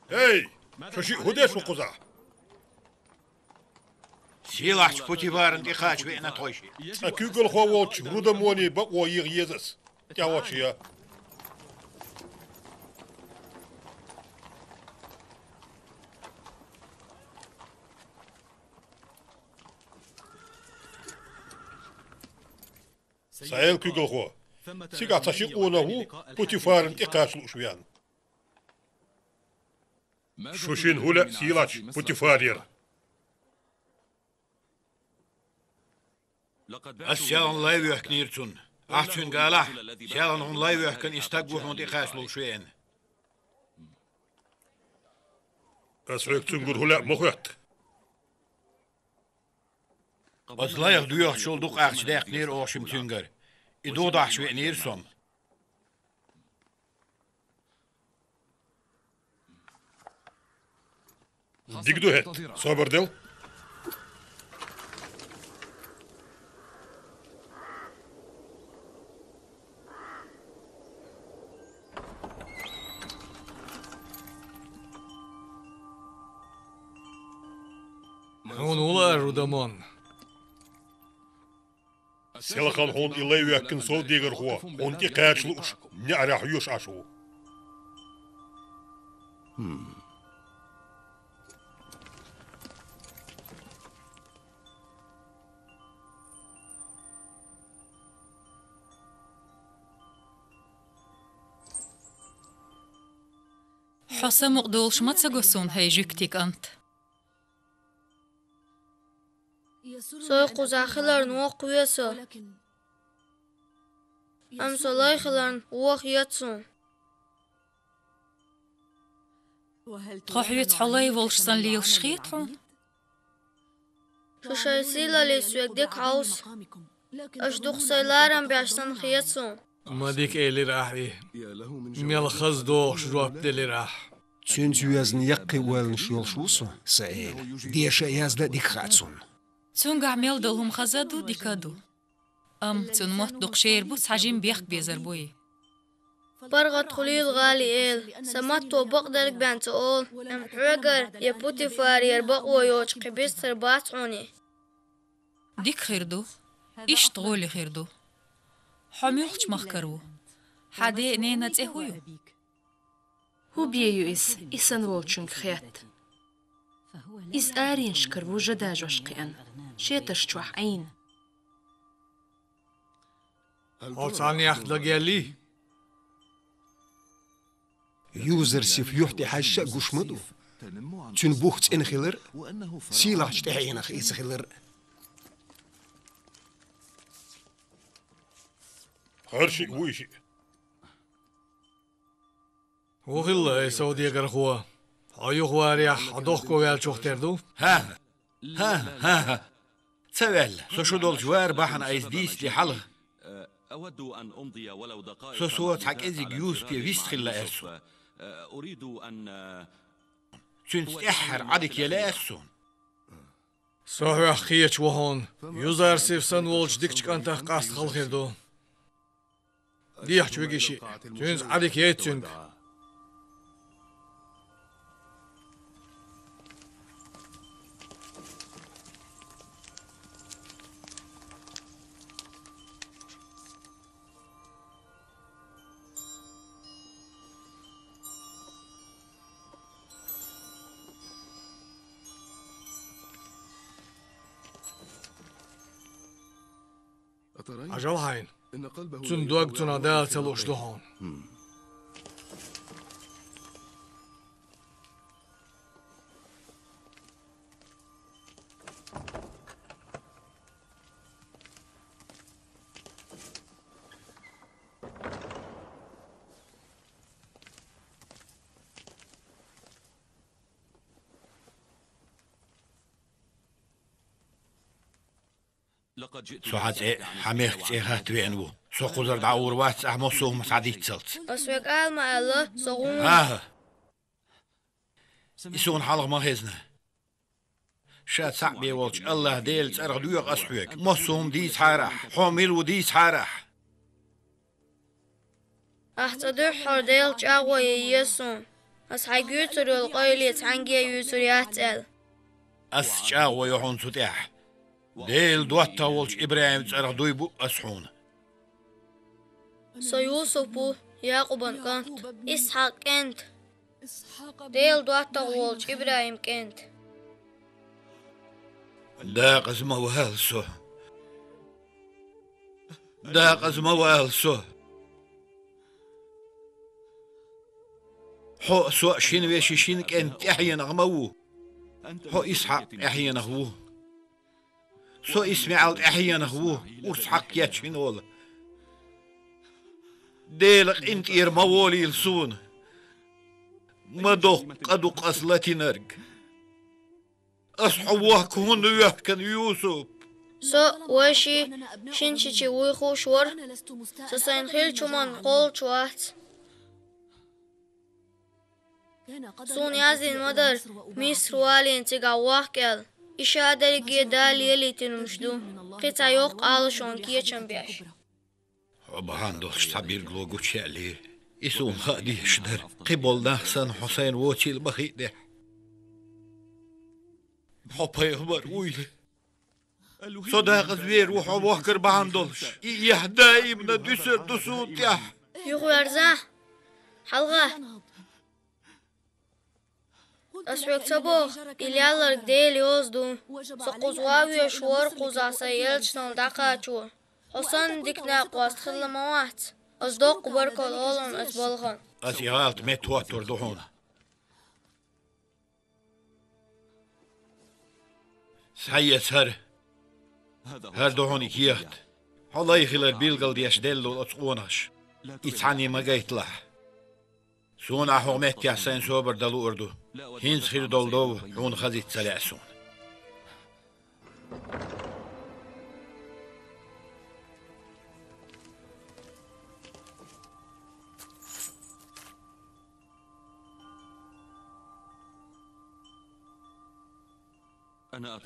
Эй, шу шиъ хӀун деш ву кхузахь? Сийлахьчу Путифарна тӀекхача веана тхойшиъ. Цкъа куьйгалхо волчу Рудамоне бакъо йийха еза ас. ТӀаьхьахӀотташ я. Сан эла куьйгалхо, цигахь цхьа шиъ къонах ву Путифарна тӀекхача лууш веана. Шу шинна хӀун лаьа сийлахьчу Путифарера? Ас селхана лай воьхкинера цунна. Ахь цуьнга алахь, селхана хӀума лай воьхкина и стаг ву хьуна тӀекхача лууш веана. Ас хьоьга цуьнгара хӀун лаьа ма хоьтту. Оцу лайх доьхучул дукха ахча даьккхинера оха шимма цуьнгара. И дохадахьаш веанера со-м. Дика ду хӀетта, собар дел. Хьуна ву лаар, Рудамон. Селхана хьуна и лай воьхкина совдегархо хьуна тӀекхача лууш, неӀарехь йоьшуш Ӏаш ву. Хьо самукъадолуш ма ца го суна, хӀай жуьгтийн кӀант? Со кхузахь хиларна воккхаве со. Амма со лай хиларна вохаеза суна. Тхо хьоьца хьо лай волуш санна лелаш хета хьуна? Шу шайн сийлаллица соьга дика хьовса. Аша дукха сайн ларам беш санна хета суна. Ма дика элира ахь и. Мел хаза догӀуш жоп делира ахь. Цуьнца йоьзна яккхий ойланаш йолуш ву со, сан эла. Деша а, язда а дика хаьа цунна. Цуьнгахь мел долу хӀума хаза а ду, дика а ду. Амма цуьнан мотт дукха шера бу, цхьа жима бехк безар бу и. ПаргӀат хуьлийла, гӀали эла, сан матто бакъдерг бен ца олу, амма хьоьгара я Путифарера бакъо йоцу кхин бистхир бац хьуна и. Дика хир ду, иштта гӀоли хир ду. Хьо муьлхачу махкара ву? Хьан ден а, ненан а цӀе хӀун ю? ХӀун бен ю иза, и санна волчуьнга хетта? Иза аренашкара ву жа дажош кхиъна, шеташ чохь Ӏийна. Хьо цхьаннех дагеллий? Юзарсиф юьхь тӀе хьаьжча а гуш ма ду. Цуьнан бух цӀена хилар а, сийлахьчу тӀаьхьенах иза хилар а. ХӀара шиъ ву и шиъ. ХӀун хилла, ай совдегархо? Хьо юхаварехь, хьо дохко ваьллачух тера ду? ХӀан-хӀа, хӀан-хӀа, хӀан-хӀа. Ца ваьлла. Со шу долчу варан бахьана айса дийцале хьалха. Со, со цхьа кӀезиг Юсупе вист хила лаьара суна. Цуьнца тӀаьххьара Ӏадика ян лаьара суна. Со хьох кхеташ ву хьуна, Юзарсиф санна волчу дикачу кӀантах къастахала хир ду. Дехьа вигий шиъ, цуьнца Ӏадика яйта цуьнга. Хьажал хьайна. Цуьнан дог цунах Дала ца лууш ду хьуна. Со хьа цӀе, хьа мехка цӀе хатта веана ву. Со кхузара дӀагӀур вац ахь массо а хӀума схьадиццалц. Ас вегӀ ала ма аьлла, со гӀур. ХӀа-хӀа. И суна хьалха ма хезна. Ша цхьаъ бе волчу АллахӀ Делан цӀарах доьху ас хьоьга. Массо а хӀума дийцахьара ахь, хьо мила ву дийцахьара ахь. Ахь цӀа дуьххьара Делан чӀагӀо ян еза суна. Ас хьайга юьйцур йолу къайле цхьаьнгге а юьйцур яц аьлла. Ас чӀагӀо йо хьуна цу тӀехь. Делан доттагӀа волчу ИбрахӀиман цӀарах дуй бу ас хьуна. Со Юсуп ву, Якъубан кӀант, Исхьакъан кӀант. Делан доттагӀа волчу ИбрахӀиман кӀант. Дакъаза ма вала со. Дакъаза ма вала со. Хьо а, со а шина вешин шина кӀентан тӀаьхьенах ма ву. Хьо Исхьакъан тӀаьхьенах ву. Со ИсмаӀал тӀаьхьенах ву, урс хьакха кечйина волу. Делан къинтӀера ма волийла суна. Ма доккха къа ду-кх ас латийнарг. Ас хьо вохка хӀунда воьхкина, Юсуп? Со вайшиъ шина чу вуй хууш вара. Со сайна хиллачу хӀуманна кхоллуш вац. Суна яздина ма дара, Мисар валийна цигахь вохка аьлла. И ша дерриге Дала елийтина хӀумнаш ду. Кхин цхьа йоккха Ӏалашонан кечам беш. Хьо бахьана долуш цхьа билгало гучуяьллера. И суна хаа дезаш дара. Кхин болу нах санна, хьо сайна воцийла ма хиънехь. Хьо пайхамар вуйла. Со декъаза вер ву хьо вохкар бахьана долуш. И эхь даимна дуьсур ду суна тӀехь. Юхаверза, хьалха. Ас хьоьга ца боху, и лелларг Делан йоза ду. Со кхуза ван везаш вара, кхузахь сайн элчанал дӀакхачо. Хьо санна дика накъост хилла ма вац. Ас доккха баркалла олу хьуна ас балхана. Ас и гӀалат меттахӀоттур ду хьуна. Схьаэца хӀара. ХӀара ду хьуна и кехат. Хьо лай хилар билгалдеш делла долу оцу къонахаша. И цхьанне ма гайталахь. Суна ахь хӀокху меттехь сайн собар дан луур ду. ХӀинца хир долу дов хьуна хазийта ца лаьа суна.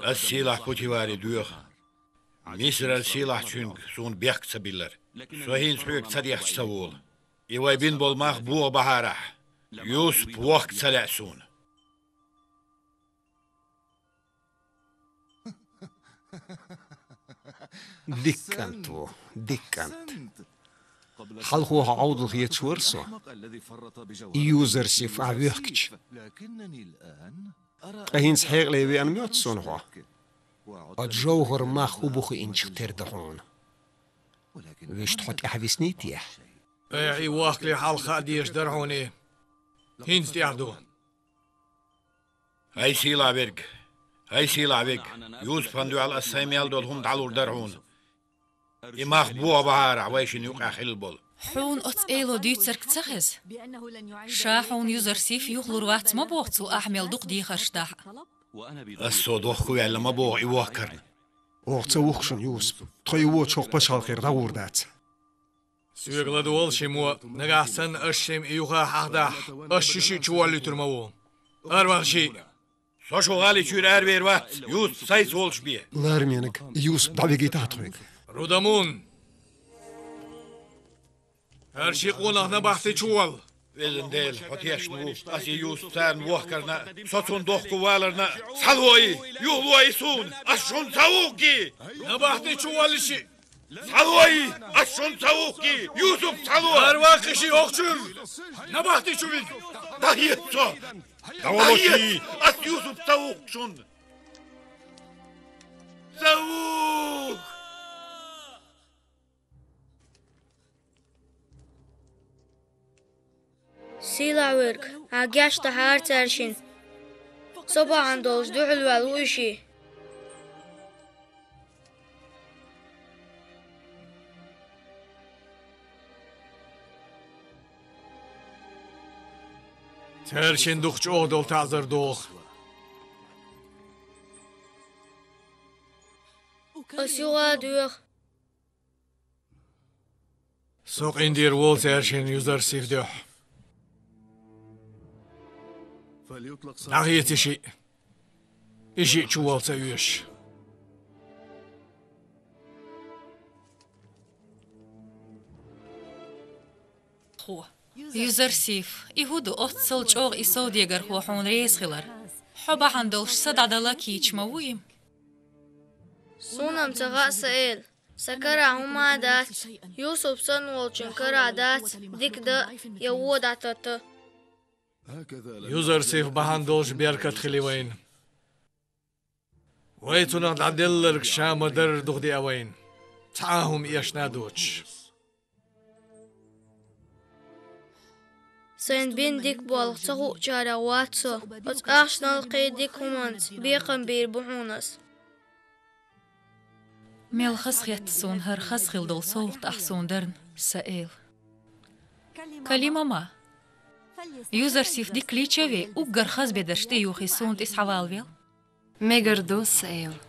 Ас сийлахь Путиваре доьху. Мисаран сийлахьчуьнга суна бехк ца биллар. Со хӀинца хьоьга ца дехча ца волу. И вай бина болу мах богӀу бахьара ахь. Юсуп вохка ца лаьа суна. Дика кӀант ву, дика кӀант. Хьалхо хьо Ӏовдал хеташ вара со, и Юзарсиф ахь воьхкича. Ткъа хӀинца хьекъале веана моьтту суна хьо. Оцу жовхӀар мах хӀун бу хиъначух тера ду хьуна. Вуьшта хьо тӀаьхьависнийта техьа? Ахь и вохкале хьалха хаа дезаш дара хьуна и. ХӀинца тӀаьхьа ду. ХӀай сийлахь верг! ХӀай сийлахь верг! Юсупан дуьхьал ас сайн мел долу хӀума дӀалур дара хьуна. И мах богӀу бахьара ахь вайшинна юкъахь хилла болу. Хьуна оцу Эло дуьйцург ца хеза? Ша хьуна Юзарсиф юхалур вац ма боху цо ахь мел дукха дехарш дахь а. Ас цо дохко ваьлла ма боху и вохкарна. Оха ца вухку шуна, Юсуп. Тхо и вочу хӀокху пачхьалкхера дӀагӀур дац. Соьга ладогӀал ши мо, нагахь санна аш шимма и юха хьахдахь, аш ши шиъ чуволлуьйтур ма ву. Арван шиъ. Со шу гӀали чуьра аравер вац, Юсуп сайца волуш бе. Ларменаг, Юсуп дӀавигийтахьа тхоьга. Рудамун! ХӀара ши къонах набахти чуволла. Везан Дела, хьо тешна ву, ас и Юсуп царна вохкарна, со цунна дохко валарна, схьало и, юхало и суна, ас шуна ца вухкий! Набахти чуволлиши! Схьало и! Ас шуна ца вухкий! Юсуп, схьало! Арван кхиши охчуьра! Набахти чу виг! ДӀахеца со! ДӀавало ши! Ас Юсуп ца вухку шуна! Ца вухку! Сийлахь верг, ахь гечдахьара цаьршинна. Со бахьана долуш дуьхьал ваьлла ву и шиъ. Цаьршинна дукха чӀогӀа долу таӀзар доху. Ас юха доьху. Со къиндийр волу цаьршинна Юзарсиф дуьхьа. ДӀахеца и шиъ. И шиъ чувала ца оьшуш. Хьо. Юзарсиф, и хӀун ду, оццул чӀогӀа и совдегархо хьуна реза хилар? Хьо бахьана долуш са дӀадала кийча ма вуй? Суна-м ца хаьа, сан эла. Сан карахь хӀума а дац, Юсуп санна волчун карахь дац дика дан я вон дӀататта. Юзарсиф бахьана долуш беркат хили вайна. Вай цунах дӀаделларг ша ма-дарра духадеа вайна, цхьа а хӀума эшна а доцуш. Сайна бина дика болх ца хуучарех вац со, оцу ахчанал кхин дика хӀуманца бекхам бийр бу хьуна ас. Мел хазахетта суна хӀара хаза хила долу совгӀат ахь суна дарна, сан эла. Калима ма. Юзарсиф дика лийча а вей, уггар хаза бедарш тӀеюхий суна тӀе схьавалавел. Мегар ду, сан эла.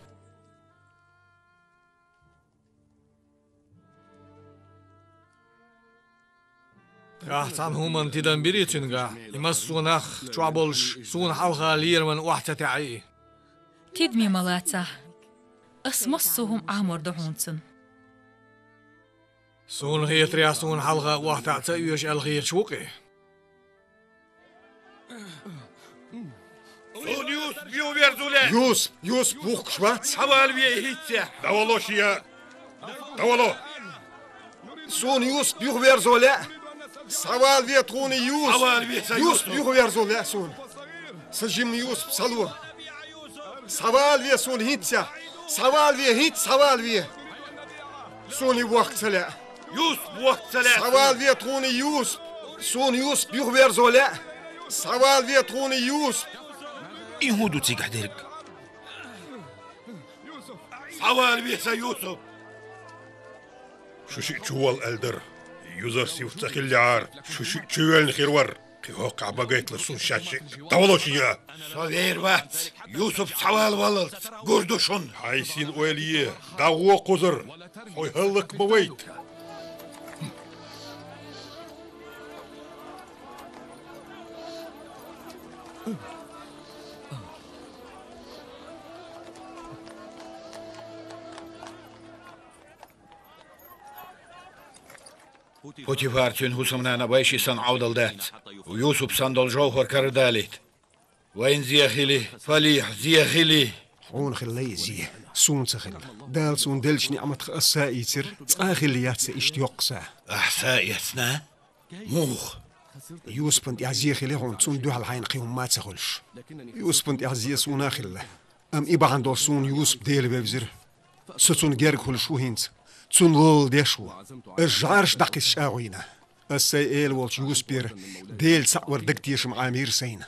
Ахь цхьана хӀуманна тидам бирий цуьнгахь, и массо а нах чохь болуш суна хьалха лераман охьа ца таьӀий? Тидаме ма лацахь. Ас массо а хӀума Ӏамор ду хьуна цунна. Суна хетарехь, суна хьалха охьатаӀа ца оьшу аьлла хеташ ву-кх и? Суна Юсуп юхаверзо лаьа! Юсуп, Юсуп вухкуш вац! Схьавалаве и хӀинцца! ДӀавало шен! ДӀавало! Суна Юсуп юхаверзо лаьа! Схьавалаве тхуна Юсуп! Схьавалаве сан Юсуп! Юсуп юхаверзо лаьа суна! Сан жимма Юсуп схьало! Схьавалаве суна хӀинцца! Схьавалаве, хӀинцца схьавалаве! Суна и вохка ца лаьа! Юсуп вохка ца лаьа! Схьавалаве тхуна Юсуп! Суна Юсуп юхаверзо лаьа! Схьавалаве тхуна Юсуп! И хӀун ду цигахь дерг? Схьавалаве сан Юсуп! Шу шиъ чуволла аьлла дара. Юзарсиф ца хиллехьара, шу шиъ чувоьллина хир вара. Кхин хӀокхахь ма гайталаш суна шаьш шиъ. ДӀавало шен! Со вер вац. Юсуп схьавалаваллалц гур ду шуна. Хьайн сина ойла е, дӀагӀо кхузара. Хьо хӀаллак ма вайта. Путифар, цуьнан хӀусамнана вайшиъ санна Ӏовдал дац. Юсуп санна долу жовхӀар карадалийта. Вайна зе хили, Фалихь, зе хили! Хьуна хилла и зе, суна ца хилла. Дала суна деллачу ниӀматах ас са а ийцира, цкъа а хилла яц сан иштта йоккха са. Ахь са а эцна? Муха? Юсупана тӀехь зе хили хьуна, цунна дуьхьал хьайна кхин хӀума а ца хуьлуш. Юсупана тӀехь зе суна а хилла. Амма и бахьана долуш суна Юсуп Дела вевзира. Со цунна герга хуьлуш ву хӀинца. Цунна лолла деш ву. Ас жӀараш дӀакхиссича а гӀуйна. Ас сайн эла волчу Юсупера Делан цхьаъ вара дагатешам Ӏамийра сайна.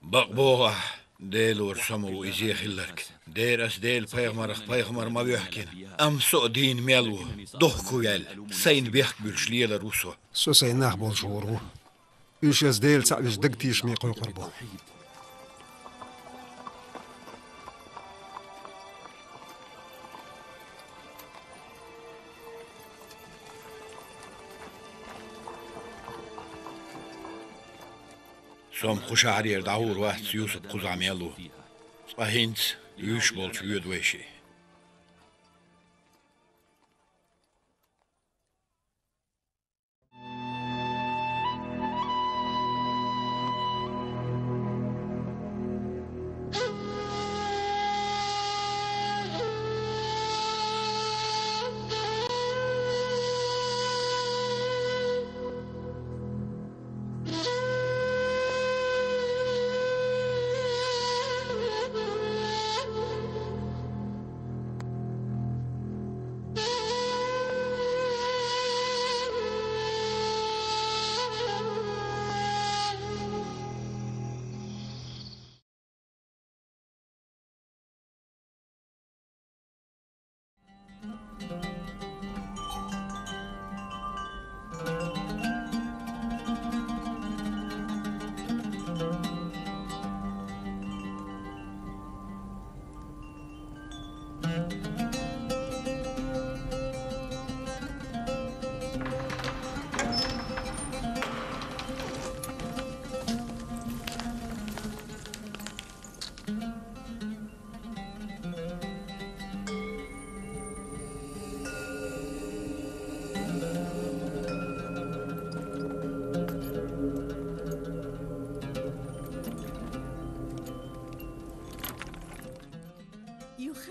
Бакъ боху ахь, Делора со ма ву и зе хилларг. Дера ас Делан пайхамарах пайхамар ма воьхкина. Амма со а дийна мел ву, дохко ваьлла, сайна бехк буьллуш лелар ву со. Со сайн нах болчу гӀур ву. Уьш ас Делан цхьаъ веза дагатешаме кхойкхур бу. Со-м кху шахьарера дӀагӀур вац, Юсуп кхузахь мел ву. Цкъа хӀинца вуьйш болчу воьду вай шиъ.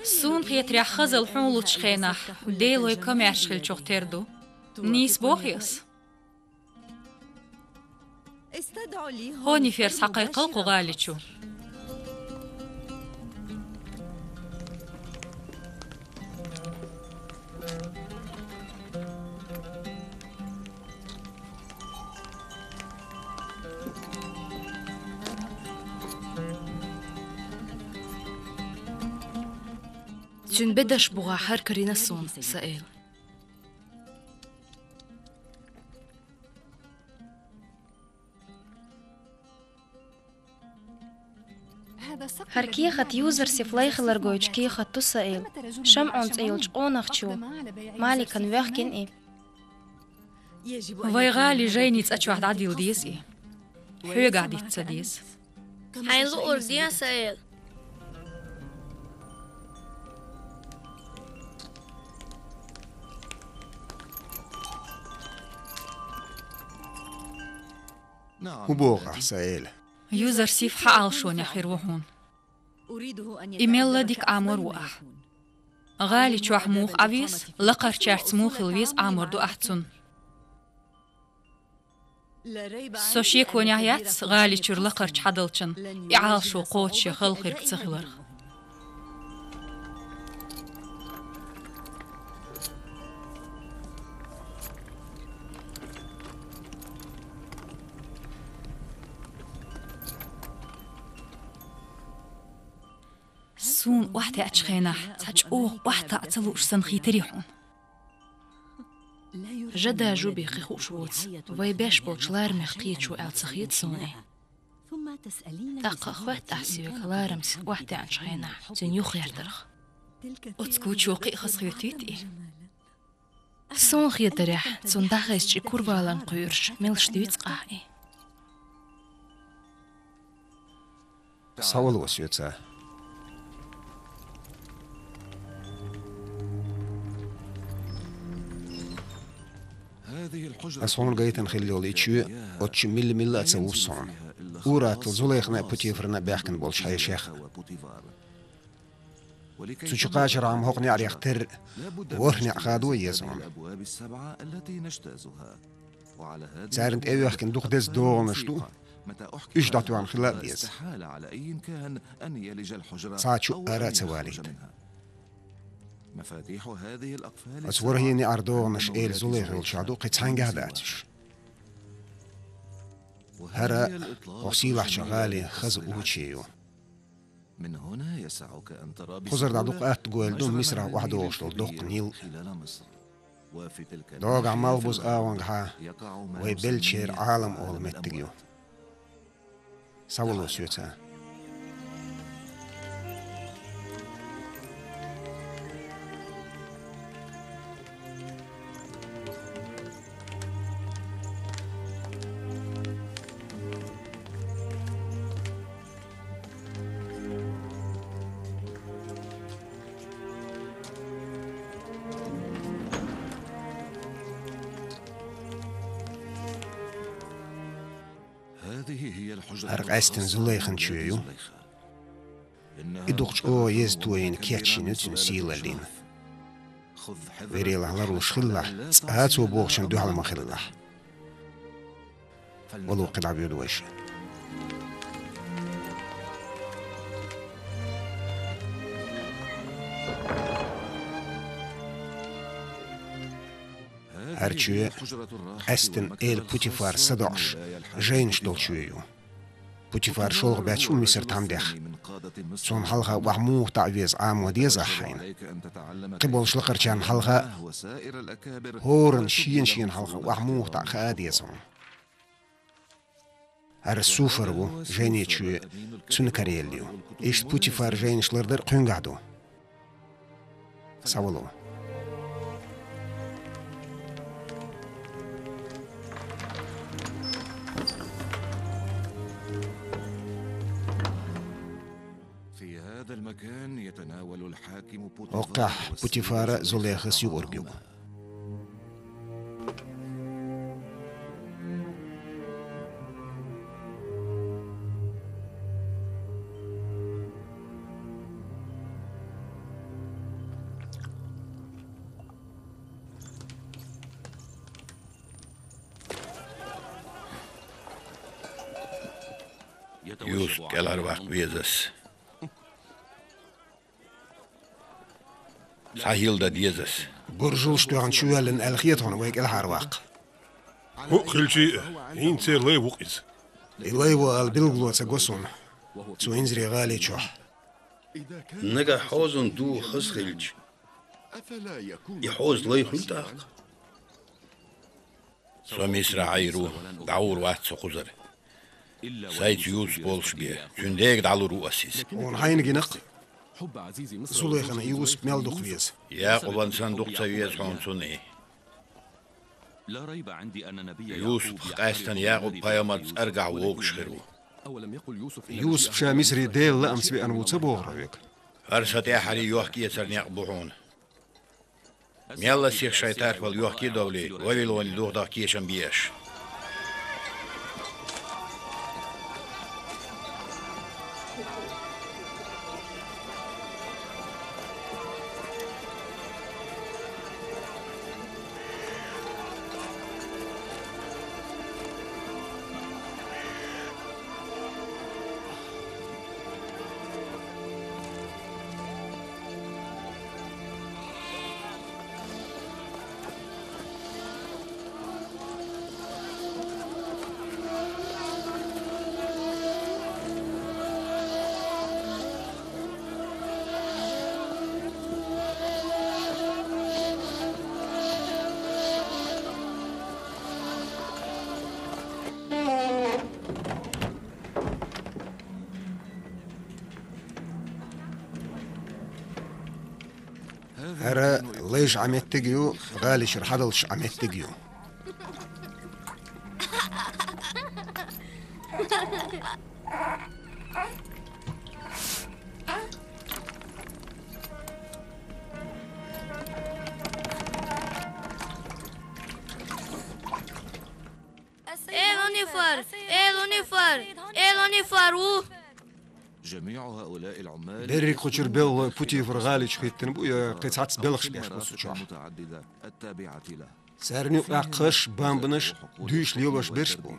Суна хетарехь, хазалла хьуна лучу хенахь Дела вай комаьрша хиллачух тера ду. Нийса бохий ас? Хьо, Нефер, схьакхайкхал кху гӀали чу. Цуьнан бедарш буха хӀара карийна суна, сан эла. ХӀара кехат Юзарсиф лай хилар гойту кехат ду, сан эла. ШамӀун цӀе йолчу къонахчо Маликана воьхкина и. Вай гӀали жайни цӀа чохь дӀадилла деза и. Хьоьгахь дита ца деза. Хьайна луург де, сан эла. ХӀун боху ахь, сан эла? Юзарсиф хьан Ӏалашонехь хир ву хьуна. И мелла дика Ӏамор ву ахь. ГӀали чохь муха Ӏан веза, лакхарчаьрца муха хила веза, Ӏамор ду ахь цунна. Со шеконехь яц гӀали чуьра лакхарча хьадалчун и Ӏалашо кхочуш я халхирг ца хиларх. Суна охьатаьӀачу хенахь цхьа чӀогӀа охьатаӀа ца лууш санна хийтарий хьуна? Жа дажо бен кхин хууш воцу, вай беш болчу ларамех кхетачо аьлла ца хета суна и. ТӀаккха а хоьтту ахь соьга, ларамас охьатаьӀначу хенахь цуьнан юха гӀертарх? Оцу кучо кхин а хазахетуьйту и? Суна хетарехь, цунна дӀахезча и курваларна кхуьурш мелш дуьйцу къахь и. Схьавало соьца. Ас хьуна гайтина хилла йолу и чоь оцу чу милла-милла а ца вуссу хьуна. Ур-атталла Зулайхана а, Путифарна а баьхкина болчу хьешех. Цу чу кхачархьама хӀокху неӀарех терра ворхӀ неӀ хадо еза хьуна. Царна тӀе а вехкина дукха деза догӀанаш ду, уьш дӀатоьхна хила а деза. Цхьа чу а ара а ца валийта. Оцу ворхӀе неӀара догӀанаш эла Зулайха йолчохь ду, кхин цхьаьнгахь а дац уьш. ХӀара хӀокху сийлахьчу гӀалин хаза уче ю. Кхузара дӀа дукха атта гойла ду Мисрахь охьадогӀуш долу доккха Нил. ДогӀахь малхбузу агӀонгахьа вай беллачеран Ӏалам олу меттиг ю. Схьавало соьца. ХӀара къаьсттина Зулайхан чоь ю. И дукха чӀогӀа еза тойина кечйина ю цуьнан сийлаллина. Верелахь ларлуш хилалахь, цкъа а цо бохучунна дуьхьал ма хилалахь. Вало, кхидӀа воьду вайша. ХӀара чоь къаьсттина эла Путифар са доӀуш, жайнаш долу чоь ю. Путифар шолгӀа баьчча ву Мисар тхьамдех. Цунна хьалха охьа муха таӀа веза Ӏамо деза ахь хьайна. Кхин болчу лакхарчарна хьалха а, хӀоранна шена-шена хьалха охьа муха таӀа хаа деза хьуна. ХӀара Суфар ву, жайни чоь цуьнан караелла ю. Иштта Путифар жайнаш лардар а кхуьнгахь ду. Схьавало. ХӀокхахь Путифара Зулайхас юург ю. Юсуп кӀелхьарваккха веза ас. Схьахьулдан деза ас. Гуржалш тоьхна чувоьллина аьлла хета хьуна вай кӀелхьарваккха? ХӀуъа хилчий а, хӀинца церан лай ву-кх иза. И лай ву аьлла билгало ца го суна цу инзаре гӀали чохь. Нагахь хьозан дугӀа хаза хилча, и хьоза лай хуьлу тӀаккха? Со Мисрахь Ӏийр ву, дӀагӀур вац со кхузара. Сайца Юсуп волуш бен, цуьнан дега дӀалур ву ас иза. Хьуна хьайна гина-кх Зулайхана Юсуп мел дукха веза. Якъубан санна дукха ца веза хьуна цунна и. Юсуп къаьстина Якъуб-пайхамар цӀаргахь вогуш хир ву. Юсуп ша Мисаре Делан лаамца веана ву ца бохура хьоьга? ХӀара сан тӀаьххьарий йохка-эцар некъ бу хьуна. Мел а сиха шайн тарфал йохка а довлий, Вавилоне духадаха кечам бе аша. ХӀара лайша Ӏан меттиг ю, гӀалашкара хьадалчаш Ӏан меттиг ю. Эй, Лунифар! Эй, Лунифар! Эй, Лунифар, ву! Берриг кху чуьра белхалой Путифар гӀали чу хӀиттина бу, я кхин цхьацца белхаш беш бу цу чохь. Царна юкъахь кхаш, бамбанаш, дуьйш лелош берш бу.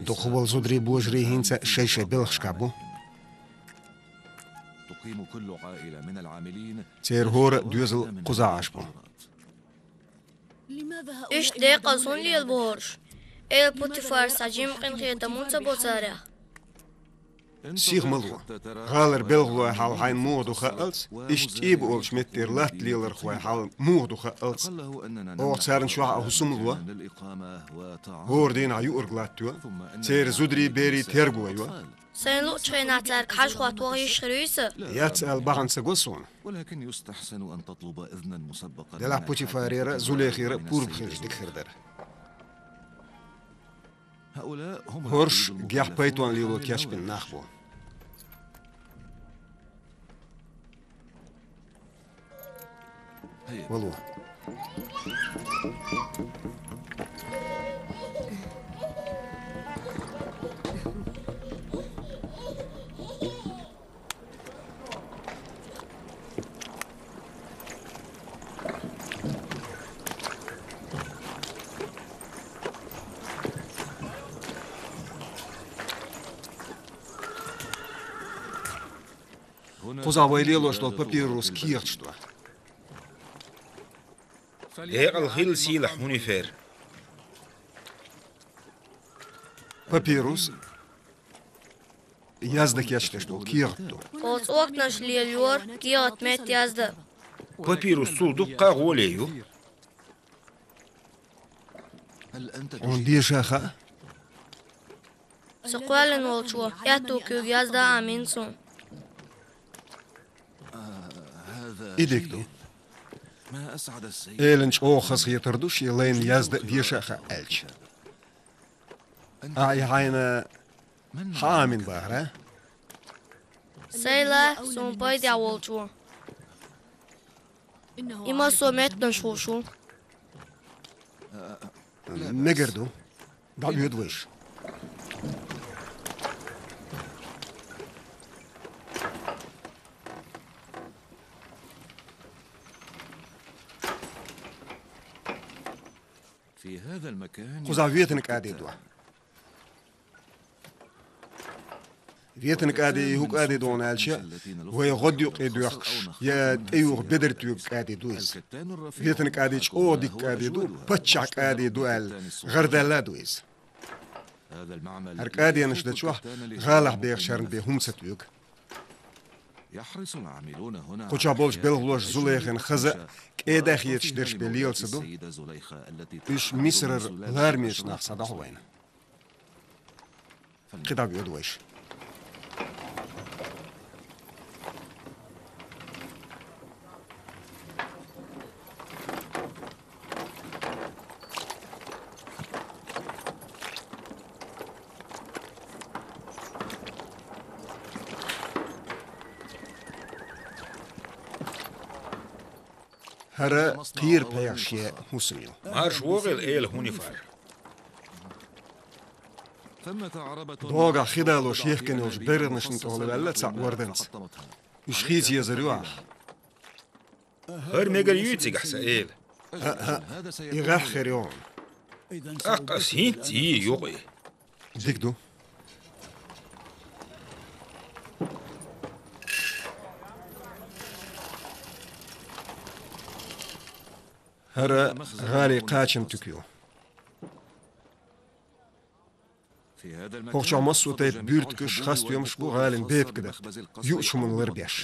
Дукхахболу зударий, божарий хӀинца шай-шай белхашкахь бу. Церан хӀора а доьзал кхузахь Ӏаш бу. Иштта декъаза хӀунда лелабо хӀорш? Эла Путифара схьа жимма къинхетам хӀунда ца бо царех? Сиха ма ло. ГӀалара белхалой хьал хьайна муха ду хаалц, иштта чӀийба олучу меттера латта лелархой хьал муха ду хаалц. Оха царна чохь а хӀусам а ло. ХӀора дийнахь юург латтайо. Церан зударий, берий терго йо. Сайна луучу хенахь цаьрга хьажа хӀотта ваха йиш хир юй сан? Яц аьлла бахьана ца го суна. Делахь Путифарера а, Зулейхера а пурба хилча дика хир дара. ХӀорш гехь пайтон лело кечбина нах бу. Вало. Кхузахь вай лелош долу папирус кехаташ ду. Декъала хила сийлахь, Хунифер. Папирус яздан кечдеш долу кехат ду. Оцу окнаш лелайора кехат метта яздан. Папирус цул дуккха а гӀоле ю. Хьуна деша хаьа? Сан кхоьллина волчо аьтту куьйга яздан Ӏамийна суна. И дика ду. Элана чӀогӀа хазахетар ду, шен лайна яздан а, деша а хаьа аьлча. Ахьа и хьайна хьан Ӏамийна бахара? Сайн ла, суна пайдехь волчо. И массо а меттанаш хууш ву. Мегар ду. ДӀаоьду вайша. Кхузахь ветана кӀаде ду. Ветана кӀаде хӀун кӀаде ду аьлча, вай гӀодаюкъе доьхкуш я тӀеюха бедар тоьга кӀаде ду иза. Ветана кӀаде чӀогӀа дика кӀаде ду, паччахьа кӀаде ду аьлла, гӀардаьлла а ду иза. ХӀара кӀаденаш дечохь гӀалахь бехачарна бен хӀума ца тоьгу. Кху чохь болчу белхалоша Зулайхин хаза а, кӀеда а хеташ дерш бен лела ца ду. Уьш Мисрара ларамечу нах схьадохьу вайна. КхидӀа воьду вайша. ХӀара кхера пхьегӀаш яь хӀусам ю. Марша вогӀийла, эла Хьунифар. ДогӀахь хи далош ехкина йолчу берганашна тӀехула ваьлла цхьаъ ворданца. Уьш хийца езар ю ахь. ХӀара мегар юй цигахь, сан эла? ХӀаъ, хӀаъ, и гӀеххьа хир ю хьуна. ТӀаккха ас хӀинцца йийр ю-кх и. Дика ду. ХӀара гӀалин кхачаман туька ю. ХӀокху чохь массо а тайпа буьртигаш, хасстоьмаш бу гӀалин бепиг даккха, юучу хӀуманна ларбеш.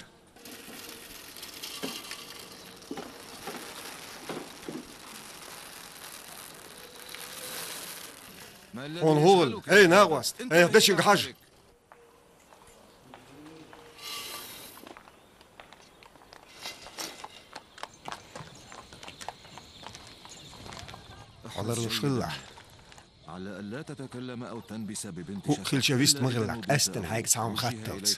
Хьуна хӀун хилла, эй, накъост, айхьа дечуьнга хьажа! Хьо ларлуш хилалахь. ХӀуъа хилча вист ма хилалахь, къаьсттина хьайга цхьа хӀума хатталц.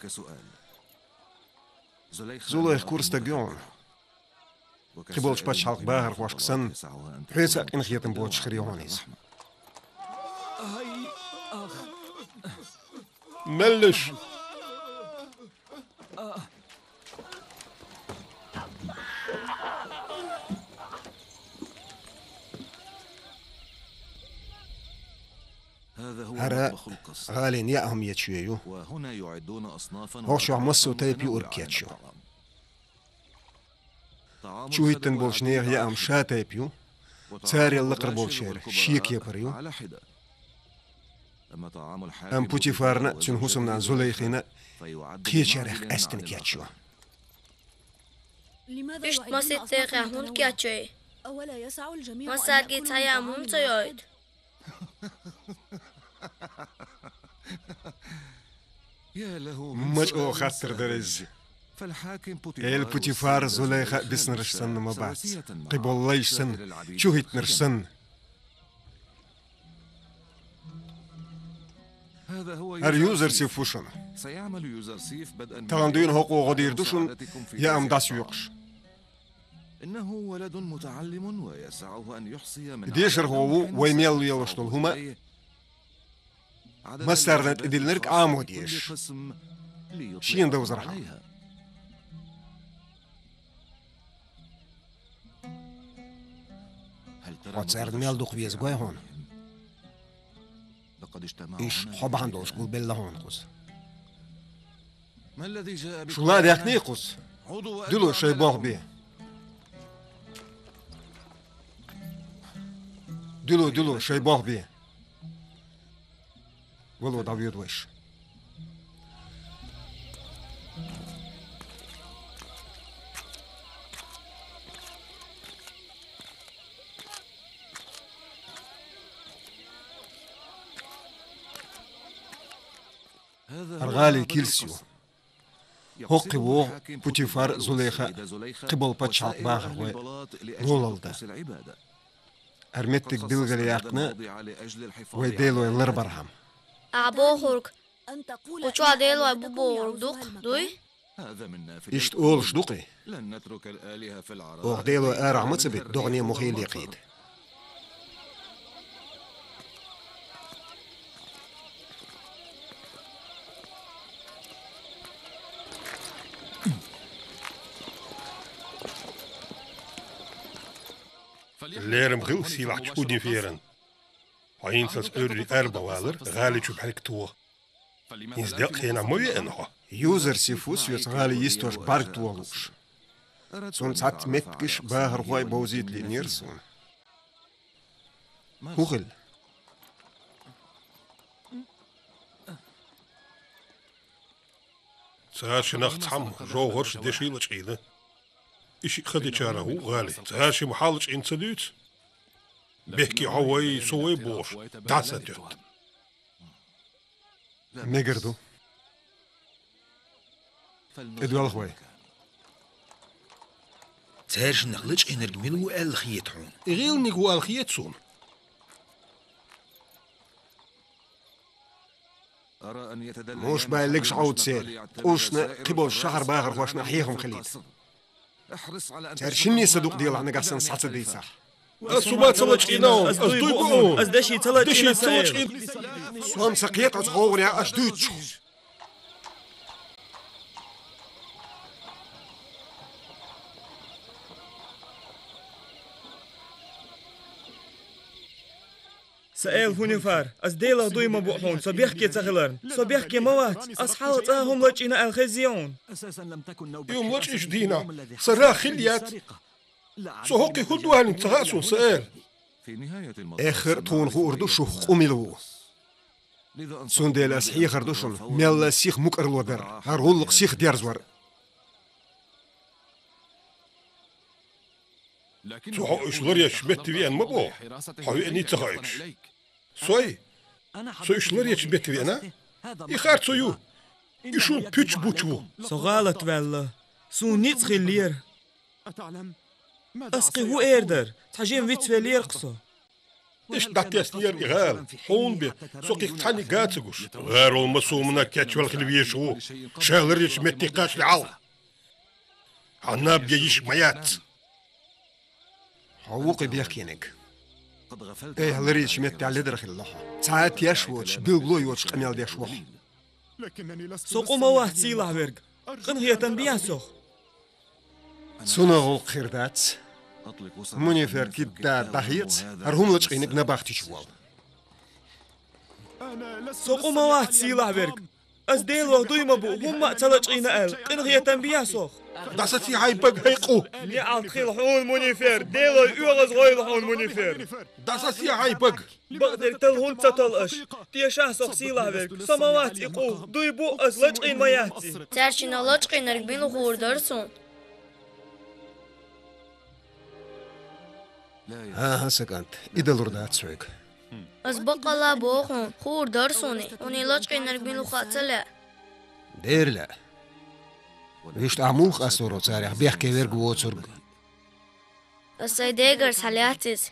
Зулайха кура стаг ю хьуна. Кхиболчу пачхьалкхан бахархошка санна, хьоьца а къинхетам боцуш хир ю хьуна иза. Меллиш! ХӀара гӀалин яа хӀума ечу шо ю. ХӀокху чохь массо а тайпа юург кечйо. Чу хӀиттина болчу нехан яа хӀума ша тайпа ю, царел лакхара болчеран шен кепара ю. Амма Путифарна а, цуьнан хӀусамнанна Зулайхина а кхечарех къаьсттина кечйо. Иштта масийтта нехан яа хӀунда кечйой? Массаьрга цхьа яа хӀума ца йойту? Ма чӀогӀа хаттар дара иза. Эла Путифар, Зулайха а бисинарш санна ма бац, кхиболу лайш санна, чу хӀиттинарш санна. ХӀара Юзарсиф ву шуна. Тахана дуьйна хӀокхо гӀо дийр ду шуна, яа хӀума дӀасоькъуш. Дешархо ву вай мел лелош долу хӀума а, массарна тӀедиллинарг а Ӏамо дезаш, шена довзархьама. Хьо царна мел дукха веза гой хьуна? Уьш хьо бахьана долуш гулбелла хьуна кхуза. Шу ла а даьхний кхуза? Дуьло шайн болх бе. Дуьло, дуьло шайн болх бе. Вало, дӀавоьду вайша. ХӀара гӀалин килс ю. ХӀокху вогӀу Путифар, Зулайха а, кхиболу пачхьалкх бахархой лолалла дан. ХӀара меттиг билгалъяьккхина вай делой ларбархьама. Ахьа бохург, кху чохь делой бу бохург ду-кх, дуй? Иштта олуш ду-кх и. Оха делой арахь ма ца бита, догӀане мухе лекхийта. Лерам хила, сийлахьча Униферан. Хьо хӀинцалц Ӏуьйре ара ма валара, гӀали чу бӀаргтоха. ХӀинца декъа хенахь ма веана хьо. Юзар Сифу соьца гӀали йистош бӀаргтоха лууш. Цунна цхьацца меттигаш, бахархой бовзийта лиънера суна. ХӀун хилла? Царшинах цхьамма жовхӀарш, деши лачкъийна. И шиъ ха дечарах ву гӀали. Царшимма хьаллачкъийна ца дуьйцу? Бехке хьо вай, со вай бохуш, дӀа а ца тоьтту. Мегар ду. ТӀедоьлху вай. Цаьршиннах лачкъийнарг мила ву аьлла хета хьуна? И гӀилланиг ву аьлла хета суна. Муш бай легаш Ӏовда церан, къуршна, кхиболчу шахьар бахархошна хьехам хилийта. Цаьрга шинне са дукъ делахь, нагахь санна схьа ца дийцахь. Ас хӀума ца лачкъийна, ас дуй бу хьуна. Ас деши ца лачкъийна, ас дуй бу хьуна. Сом ца кхета оцу гӀовгӀанех аш дуьйцучух. Сан эла Фунифар, ас Делах дуй ма бу хьуна, со бехке ца хиларна. Со бехке ма вац, ас хьалха цкъа а хӀума лачкъийна аьлла хезий хьуна? И хӀума лачкъийначу дийнахь сан рагӀ хилла яц. Со хӀокхуьнан хӀун ду аьлла ца хаьа суна, сан эла. Эххар а тхуна хуур ду шух къу мила ву. Цундела ас хьехар ду шуна, мелла сиха мукӀарло дар, хӀара гӀуллакх сиха дерзор. Цо хьо уьш ларъечу метте веана ма боху, хьо веаний ца хоуьйтуш. Сой? Со уьш ларъечу метте веана? И харцо ю. И шуна пуьча буч ву. Со гӀалатваьлла. Суна ницкъ хиллера. Ас кхин хӀун эр дара? Цхьа жима вицвеллера-кх со. Иштта дӀатеснера и гӀала, хьуна бен, со кхин цхьаннега а ца гуш. ГӀарол массо а хӀуманах кечвелла хила везаш ву, ша ларъечу метте кхачале хьалха. Хьан наб я йиш ма яц. Хьо ву кхин бехкениг. Айхьа ларъечу меттехь ледара хилла хьо. Цхьа а теш воцуш, билгало йоцуш къамел деш ву хьо. Со къу ма вац, сийлахь верг. Къинхетам бехьа сох. Цунах гӀуллакх хир дац. Мунифер кидда дӀахеца, хӀара хӀума лачкъийнарг набахтича волла. Со къу ма вац, сийлахь верг. Ас Делах дуй ма бу, хӀумма а ца лачкъийна аьлла, къинхетам бехьа сох. ДӀасасе хьайн паг, хӀай къу! НеӀалт хила хьуна, Мунифер! Делой оьгӀаз гӀойла хьуна, Мунифер! ДӀасасе хьайн паг! Бакъдерг тала хӀунда ца толу аш? Тешахь сох, сийлахь верг, со ма вац и къу, дуй бу, ас лачкъийна ма яц и. Цаьршиннах лачкъийнарг мила хуур дара суна? ХӀан-хӀа, сан кӀант, и далур дац хьоьга. Ас баккъалла а боху хьуна, хуур дара суна и, хьуна и лачкъийнарг мила ву хаа ца лаьа. Дера лаьа. Вуьшта ахь муха къасторо царех бехке верг воцург? Ас сайн дегара схьалаьцна иза.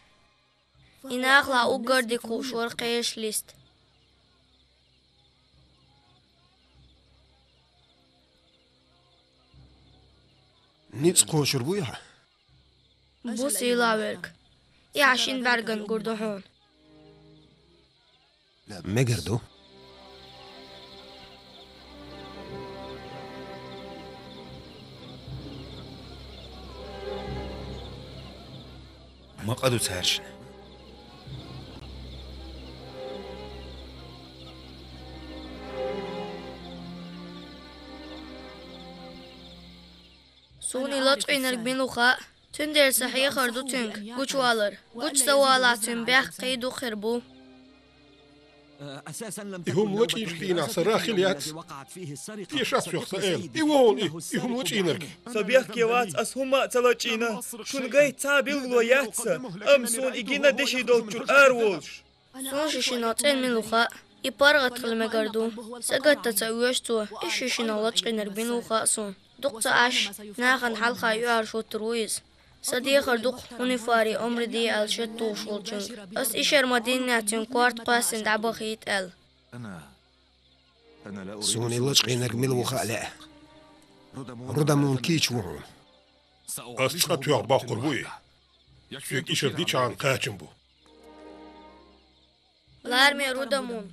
И нахала уггар дика хууш вара кхечу листа. Ницкъ кхочур буй хьан? Бу, сийлахь верг. И ахь шина бӀаьргана гур ду хьуна. Мегар ду. Ма къа ду цаьршинна. Суна и лачкъийнарг мила ву хаьа, цундела сан хьехар ду цуьнга гучувалар. Гучу ца валахь, цуьнан бехк кхин дукха хир бу. И хӀума лачкъийначу дийнахь сан рагӀ хилла яц. Тешахь сох, сан эла. И ву хьуна и, и хӀума лачкъийнарг. Со бехке вац, ас хӀумма а ца лачкъийна. Шуна гайта цхьа а билгало яц сан, амма суна и гина деши долчуьра ара волуш. Суна ши шиннах цӀена мила ву хаьа. И паргӀат хила мегар ду. Сагатдан ца оьшу цо, и ши шиннах лачкъийнарг мила ву хаьа суна. Дукха ца Ӏаш, нахана хьалха юьхьӀаьржа хӀуттур ву иза. Сан дехар ду-кх Хунифари омра де аьлла шед тухуш волчуьнга. Ас и шера ма-диннехь цуьнан корта кхоьссина дӀабахийта аьлла. Суна и лачкъийнарг мила ву хаа лаьа. Рудамун кийча ву хьуна. Ас цкъа тоьхна боккхур бу и. Соьга и шера дичахьана кхачам бу. Лараме, Рудамун,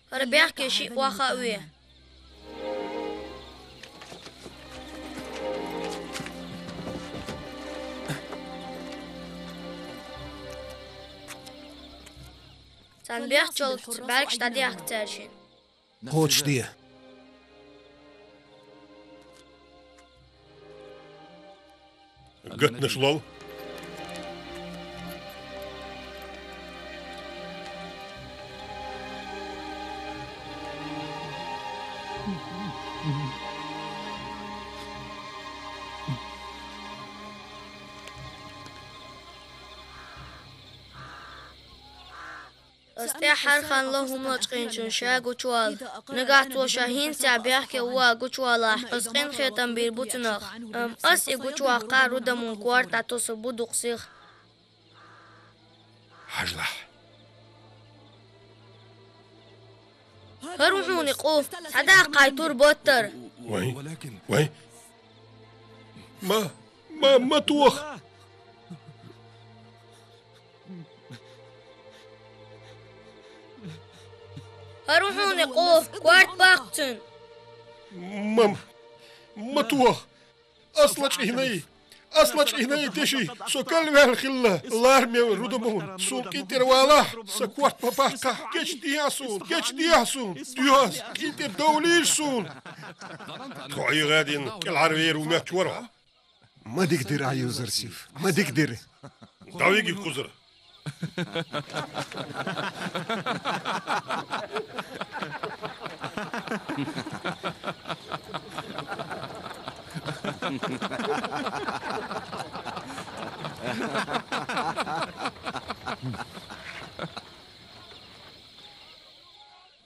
хӀара бехке шиъ ваха а ве. Царна бехк йолчу бӀаьргаш дӀадехка цаьршинна. Кхочушде. Гатнаш лол. Ас тӀаьххьара хан ло хӀума лачкъийначунна ша гучувала. Нагахь цо ша хӀинца бехке ву а гучувалахь, ас къинхетам бийр бу цунах. Амма ас и гучуваккха Рудамун корта тӀатосур бу дукха сиха. Хьажалахь. ХӀара ву хьуна и къу, схьадаккхахьа тур баттара. Вай, вай. Ма, ма, ма тоха. ХӀара ву хьуна и къу, корта баккха цуьнан. Ма, ма тоха. Ас лачкъийна, ас лачкъийна, деши, со кӀелваьлла хилла, лараме Рудамун. Суна къинтӀера валахь, сан корта ма баккхахь, кечдехьа суна, кечдехьа суна, доьху ас, къинтӀера довлийша суна. Тхо ӀуьйгӀа дина кӀелхьарвер ву моьттуш вара хьо. Ма дика дира ахь, Юзарсиф, ма дика дира. ДӀавига и кхузара.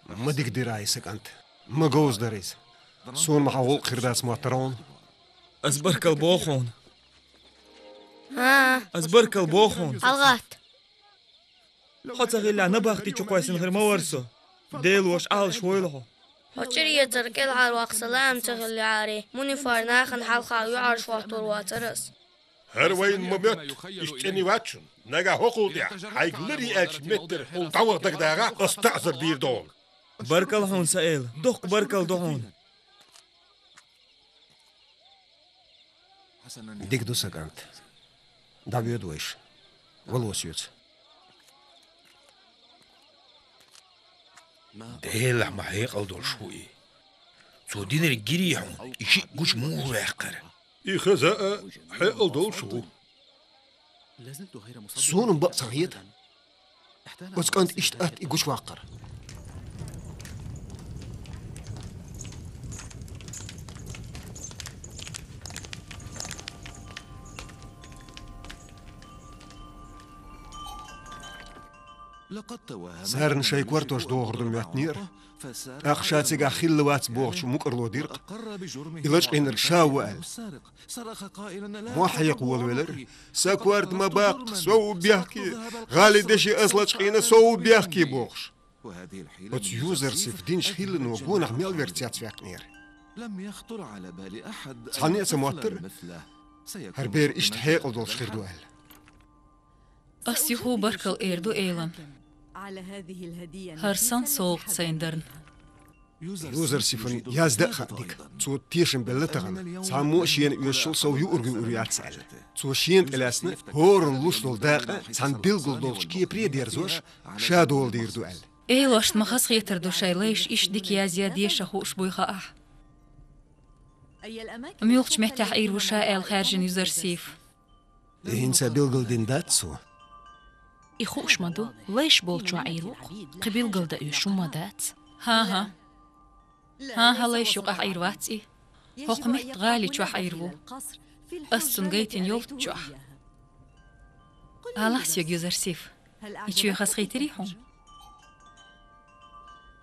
Ма дика дира ахь, сан кӀант. Ма говза дара иза. Суна ма хьан гӀуллакх хир дац моттара хьуна. Ас баркалла боху хьуна. ХӀан? Ас баркалла боху хьуна. ХьалагӀатта. Хьо ца хилла, набахти чу кхоьссина хир ма вара со. Делан воша Ӏалашвойла хьо. Хьо чуьра ецар кӀелхьарваккха сан лаам ца хиллехьара, Мунифар нахана хьалха юкъарш хӀоттор вацара ас. ХӀара вайна ма моьтту, иштта цӀена вац шуна. Нагахь хӀокхул тӀехь, хьайга лар йи аьлча меттара хьуна дӀаваха дагадагӀахь, ас таӀзар дийр ду хьуна. Баркалла хьуна, сан эла, дуккха баркалла ду хьуна. Дика ду, сан кӀант. ДӀавоьду вайша. Вало соьца. Делахь ма хьекъал долуш ву и. Цо динарг гирий хьуна, и шиъ гучу муха ваьккхира? И хаза а хьекъал долуш ву. Суна-м бакъ ца хета. Оцу кӀанта иштта атта и гучуваккхар. Царна шайн кортош дохур ду моьттинера, тӀаккха ша цигахь хилла вац бохучу мукӀарло дира-кх, и лачкъийнарг ша ву аьлла. Мохь хьекха волавелира: «Сан корта ма баккха, со ву бехке, гӀали деши ас лачкъийна, со ву бехке», — бохуш. Оцу Юзарсифа динчу хӀиллано гонах мел верг цецваьккхинера. Цхьанна а ца моттара, хӀара бер иштта хьекъал долуш хир ду аьлла. Ас юха а баркалла эр ду Элана, хӀара санна совгӀат сайна дарна. Юзарсифан язда а хаьа дика. Цо тешам белла тахана, цхьаммо а шена оьшучул сов юург юур яц аьлла. Цо шена тӀелаьцна хӀоранна луш долу дакъа цхьана билггал долчу кепаре а дерзош, ша доладийр ду аьлла. Элошна ма хазахетар ду шайн лайш иштта дика язъян дешах хууш буй хаахь. Муьлхачу меттехь Ӏийр ву ша аьлла хаьржина Юзарсифа. И хӀинца билгалдина дац цо. И хууш ма ду, лайш болчохь Ӏийр ву-кх, кхин билгалдан оьшуш хӀумма дац. ХӀан-хӀа. ХӀан-хӀа, лайш юкъахь Ӏийр вац и. ХӀокху меттан гӀали чохь Ӏийр ву. Ас цунна гайтина йолчу чохь. Алахь соьга, Юзарсифа, и чоь хазахийтирий хьуна?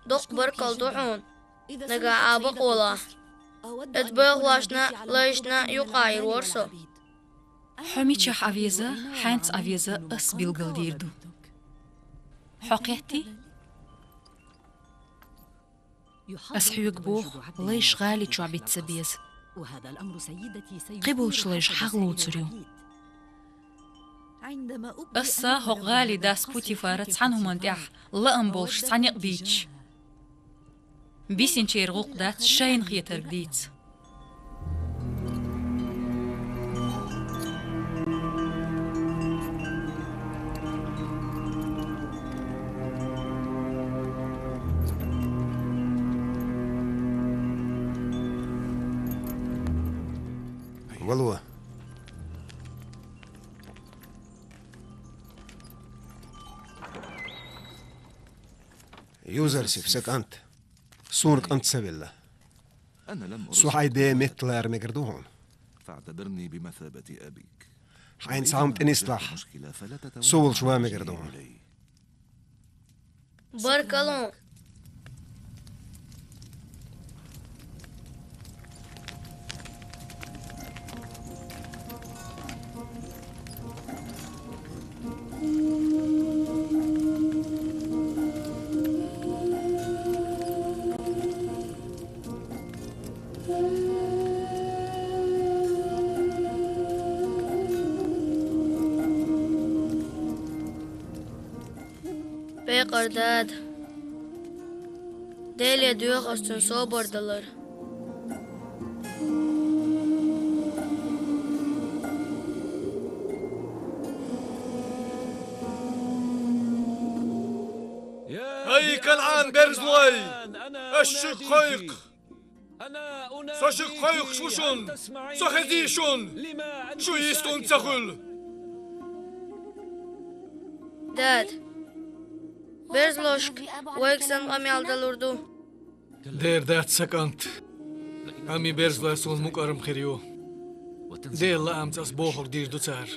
Доккха баркалла ду хьуна, нагахь а бакъолахь. Оцу боьхалошна а, лайшна а юкъахь Ӏийр вара со. Хьо мичахь Ӏан веза, хьаьнца Ӏан веза ас билгалдийр ду. Хьо кхеттий? Ас хьоьга боху, лайш гӀали чохь бита ца беза. Кхиболчу лайша хьагӀ лоцур ю. Аса хӀокху гӀали дас Путифара цхьана хӀуманна тӀехь лаам болуш цхьа некъ бийцича, бисинчеран гӀуллакх дац шайна хетарг дийца. Алло. Юзарсиф, сан кӀант. Суна кӀант ца велла. Со хьайн ден меттала ара мегар ду хьуна. Хьайна цхьа хӀума тӀе нислахь, со волча ван мегар ду хьуна. Баркалла. Пекъар, Дада. Деле доьху ас цунна собар далар. ХӀай, КанӀан берзалой, ас шуьга кхойкху! Со шуьга кхойкхуш ву шуна, со хезий шуна, шу йистхунна ца хуьлу. Дада, берзалошка вайга сан къамел далур ду. Дера дац, сан кӀант. Амма и берзалой суна мукӀарма хир ю. Делан лаамца ас бохург дийр ду цара.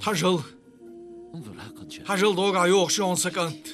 Хьажал! Хьажал, догахь йогӀуш ю хьуна, сан кӀант!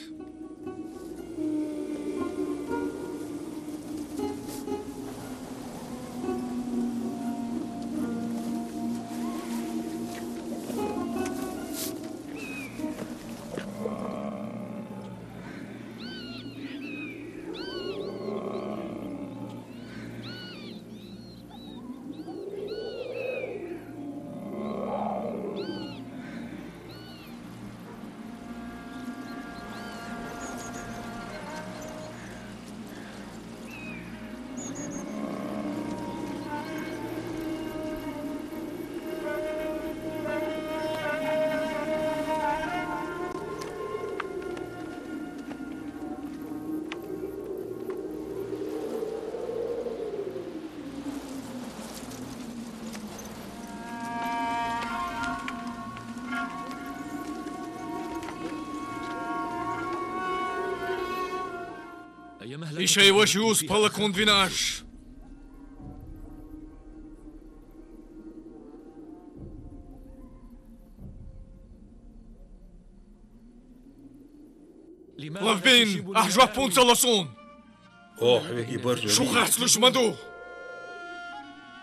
И шайн ваша Юсуп хӀаллакьхунна вина аш. Лавбин, ахь жоп хӀунда ца ло суна? Оха хьоьга и барзо... Шу харцлуьйш ма ду!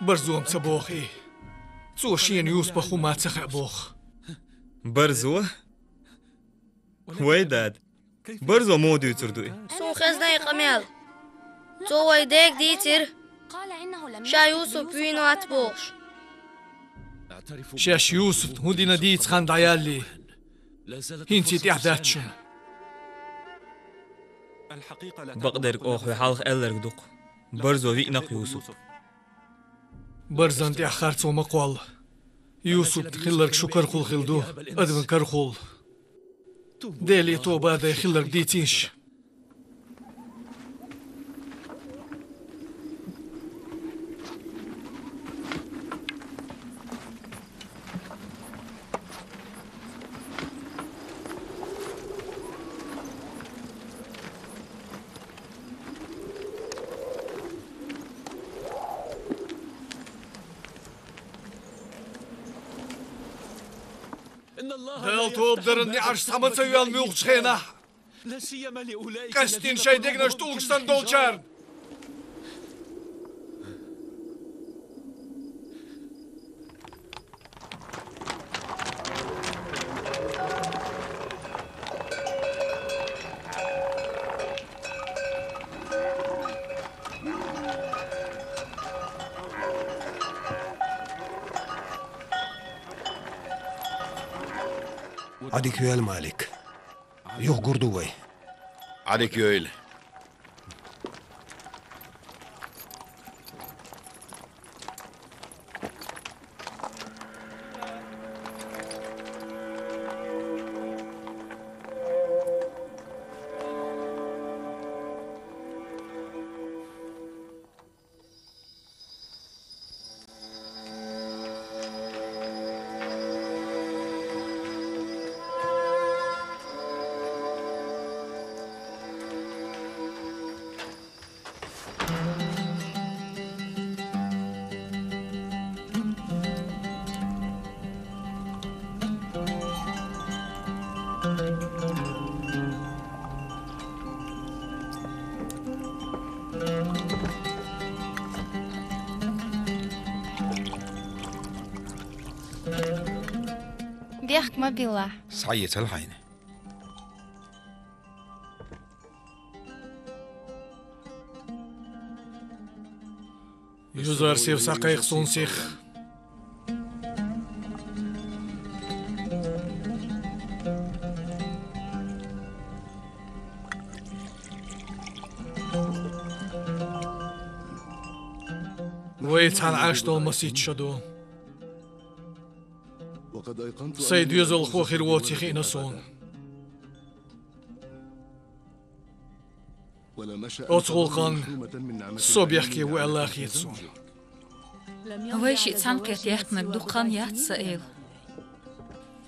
Барзо-м ца боху и. Цо шена Юсупах хӀума ца хаьа боху. Барзо? Вай дада, барзо муха дуьйцур ду и? Суна хезна и къамел. Цо вайн дега дийцира, ша Юсуп вийна вац бохуш. Шаьш Юсупна хӀун дина дийца хан дӀаяллий, хӀинца и тӀехь дац шуна. Бакъдерг оха хьоьга хьалха аьлларг ду-кх: барзо виъна-кх Юсуп. Барзан тӀехь харцо ма кхолла. Юсупна хилларг шун карахула хилла ду, адаман карахула. Деле тоба дай, хилларг дийцийша. Дала тоба даран неӀарш цхьа ма ца йоьллу муьлххачу хенахь, къаьсттина шайн дегнаш тӀулгаш санна долчарна. Ӏадика йойла, Малик. Юха гур ду вай. Ӏадика йойла. Бехк ма биллахь. Схьаэцал хьайна. Юзарсиф, схьакхайкха суна сиха. Вай цхьана Ӏаш долу масийтта шо ду. Сайн доьзалхо хир воций хиъна суна. Оцу гӀуллакхана со бехке ву аьлла хета суна. Вай шиъ цхьаьнакхетта яьккхинарг дукха хан яц, сан эла.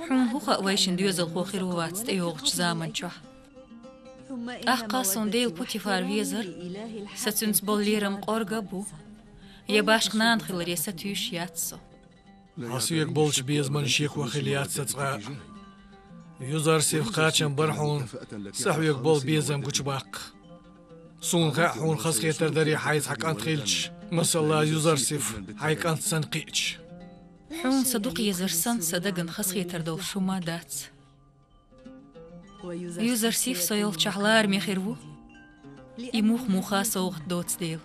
Хьуна хӀун хаьа вайшинна доьзалхо хир ву вац тӀейогӀучу заман чохь? ТӀаккха суна Дела Путифар везара, сан цуьнца болу лерам кӀорга а бу. Я башха нана хиларе сатуьйсуш яц со. Хьан соьга болчу безаман шеко хилла яц сан цкъа а. Юзарсиф кхачам бара хьуна сан хьоьга болу безам гучубаккха. Суна хаьа, хьуна хазахетар дарий хьайн цхьа кӀант хилча, масала, Юзарсиф хьайн кӀант санна кхиъча. Хьуна сан дукха езар санна, сан дагна хазахетар долуш хӀума дац. Юзарсиф со йолчохь лараме хир ву, и мух-муха совгӀат доцу дела.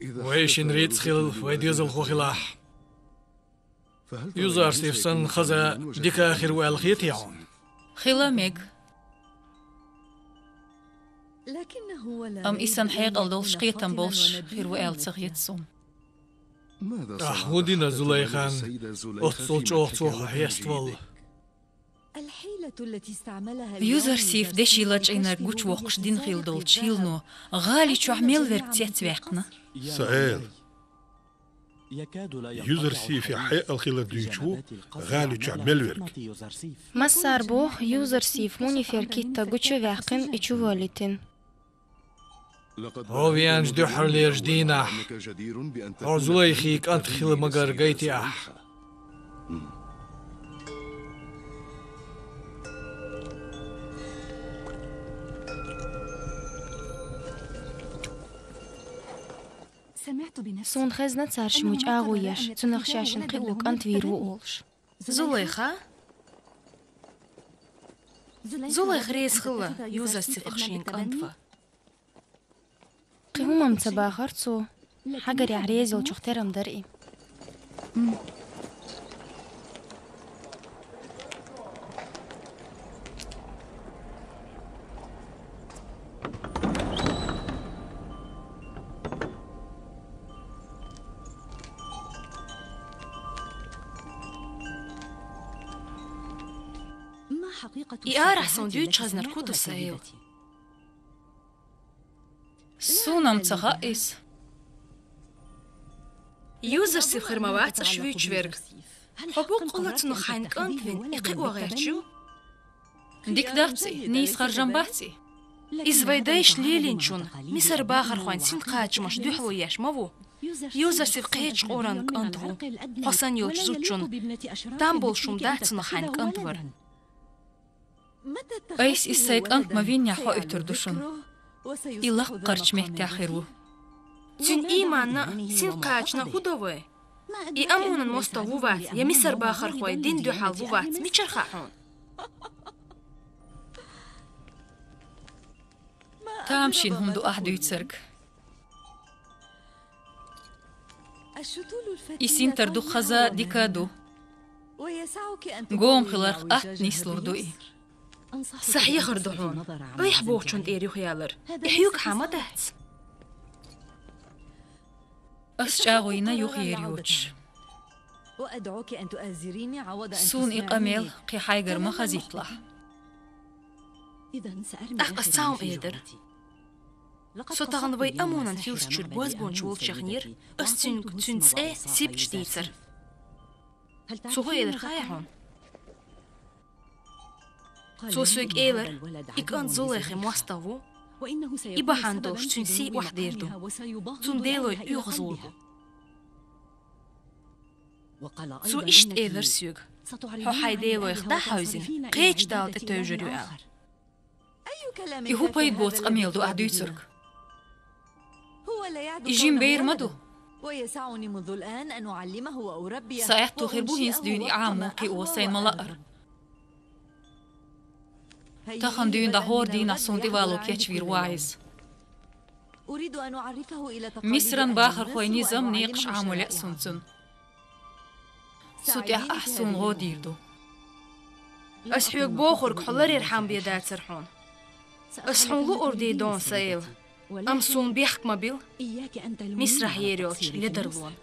Вайшинна рицкъ хила, вай доьзалхо хилахь. Юзарсиф санна хаза дика хир ву аьлла хетий хьуна? Хила мега. Амма и санна хьекъал долуш, кхетам болуш хир ву аьлла ца хета суна. Ахь хӀун дина Зулайхана, оццул чӀогӀа цо хьо хьеставалла? Юзарсиф деши лачкъийнарг гучувоккхуш дина хилла долчу хӀиллано гӀали чохь мел верг цецваьккхина? Сан эла, Юзарсифехь хьекъал хилар дуьйцуш ву гӀали чохь мел верг. Массара боху, Юзарсиф Мунифер китта гучу а ваьккхина, и чу волийтина. Хьо веанчу дуьххьарлерчу дийнахь хьо Зулайхин кӀант хила магар гайтий ахь? Суна хезна цара шимма чӀагӀо еш, цунах шаьшшинна кхин кӀант вийр ву олуш. Зулайха? Зулайха реза хилла Юзарсифах шен кӀант ван. Кхин хӀумам ца бахара цо, хьагарехь реза йолчух терам дара и. И арахь суна дуьйцуш хезнарг хӀун ду, сан эла? Суна-м ца хаьа иза. Юзарсиф хир ма вац аш вуьйцуш верг. Хьо буккъала цунах хьайн кӀант вина, и кхио гӀерташ ю. Дика дац и, нийса харжам бац и. Иза вай дайша лелийначунна, Мисар бахархойн синкхачамашна дуьхьало еш ма ву. Юзарсиф кхечу къуран кӀант ву, хьо санна йолчу зудчунна. Там болуш хӀума дац цунах хьайн кӀант вар. Айса иза сайн кӀант ма виннехь хоуьйтур ду шуна. И лаккхарчу меттехь хир ву. Цуьнан ийманна а, синкхачанна а хӀун до вай? И Амонан мостагӀа ву вац, я Мисар бахархойн дин дуьхьал ву вац, мичара хаьа хьуна? Тамашийна хӀума ду ахь дуьйцург. И синтар дукха хаза а, дика а ду. Гома хиларх атта нислур ду и. Сан хьехар ду хьуна, айхьа бохучунна тӀера юхаялар. И хьоьгахьа ма дац. Ас чӀагӀо йина юхаер йоцуш. Суна и къамел кхин хьайгара ма хазийталахь. ТӀаккха ас цхьа хӀума эр дара. Со тахана вай Амонан хиллачуьра бозбуунча волчу яханера, ас цуьнга цуьнан цӀе Сиб чу дийцара. Цо хӀун элира хаьий хьуна? Цо соьга элира, и кӀант Зулайхин мостагӀа ву, и бахьана долуш цуьнан сий охьадер ду, цуьнан делой оьгӀазвур ду. Цо иштта элира соьга: хьо хьайн делойх дӀахьаьвзина, кхечу Далла тӀе тевжар ю аьлла. И хӀун пайда боцу къамел ду ахь дуьйцург? И жима бер ма ду. Са аьттув хир бу хӀинца дуьйна и Ӏамо кхио сайна ма-лаъара. Тахан дуьйна дӀахьора дийнахьа суна тӀевало кечвийр ву Ӏайса. Мисран бахархойн низам, некъаш Ӏамо лаьа суна цунна. Цу тӀехь ахь суна гӀо дийр ду. Ас хьоьга бохург хьо ларъярхьама бен дацара хьуна. Ас хьуна луур дий, дона Саила. Амма суна бехк ма билла Мисрахь ер йолчу ледарлонна.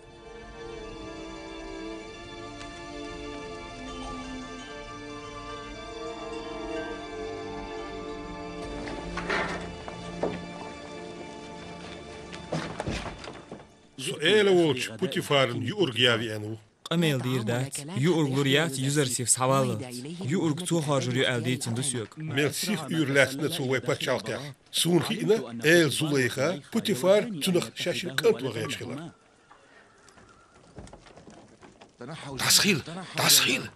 Со эла волчу Путифарна юург ян веана ву. Къамел дийр дац, юург лур яц Юзарсиф схьаваллалц. Юург цо хоржур ю аьлла дийцина ду соьга. Мел сиха уьйр лаьцна цо вай пачхьалкхехь. Суна хиъна, эла Зулайха, Путифар цунах шаьшшинна кӀант ван гӀерташ хилар. ДӀасахийла, дӀасахийла!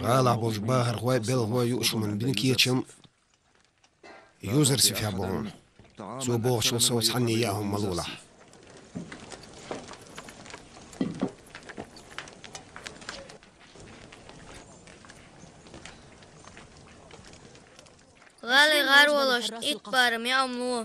ГӀалахь болчу бахархойн а, белхалойн а юуш хӀуманна бина кечам Юзарсифехь бу хьуна. Цо бохучул сов цхьанне яа хӀума ма лолахь. ГӀалин гӀаролошна итт барам яа хӀума ло.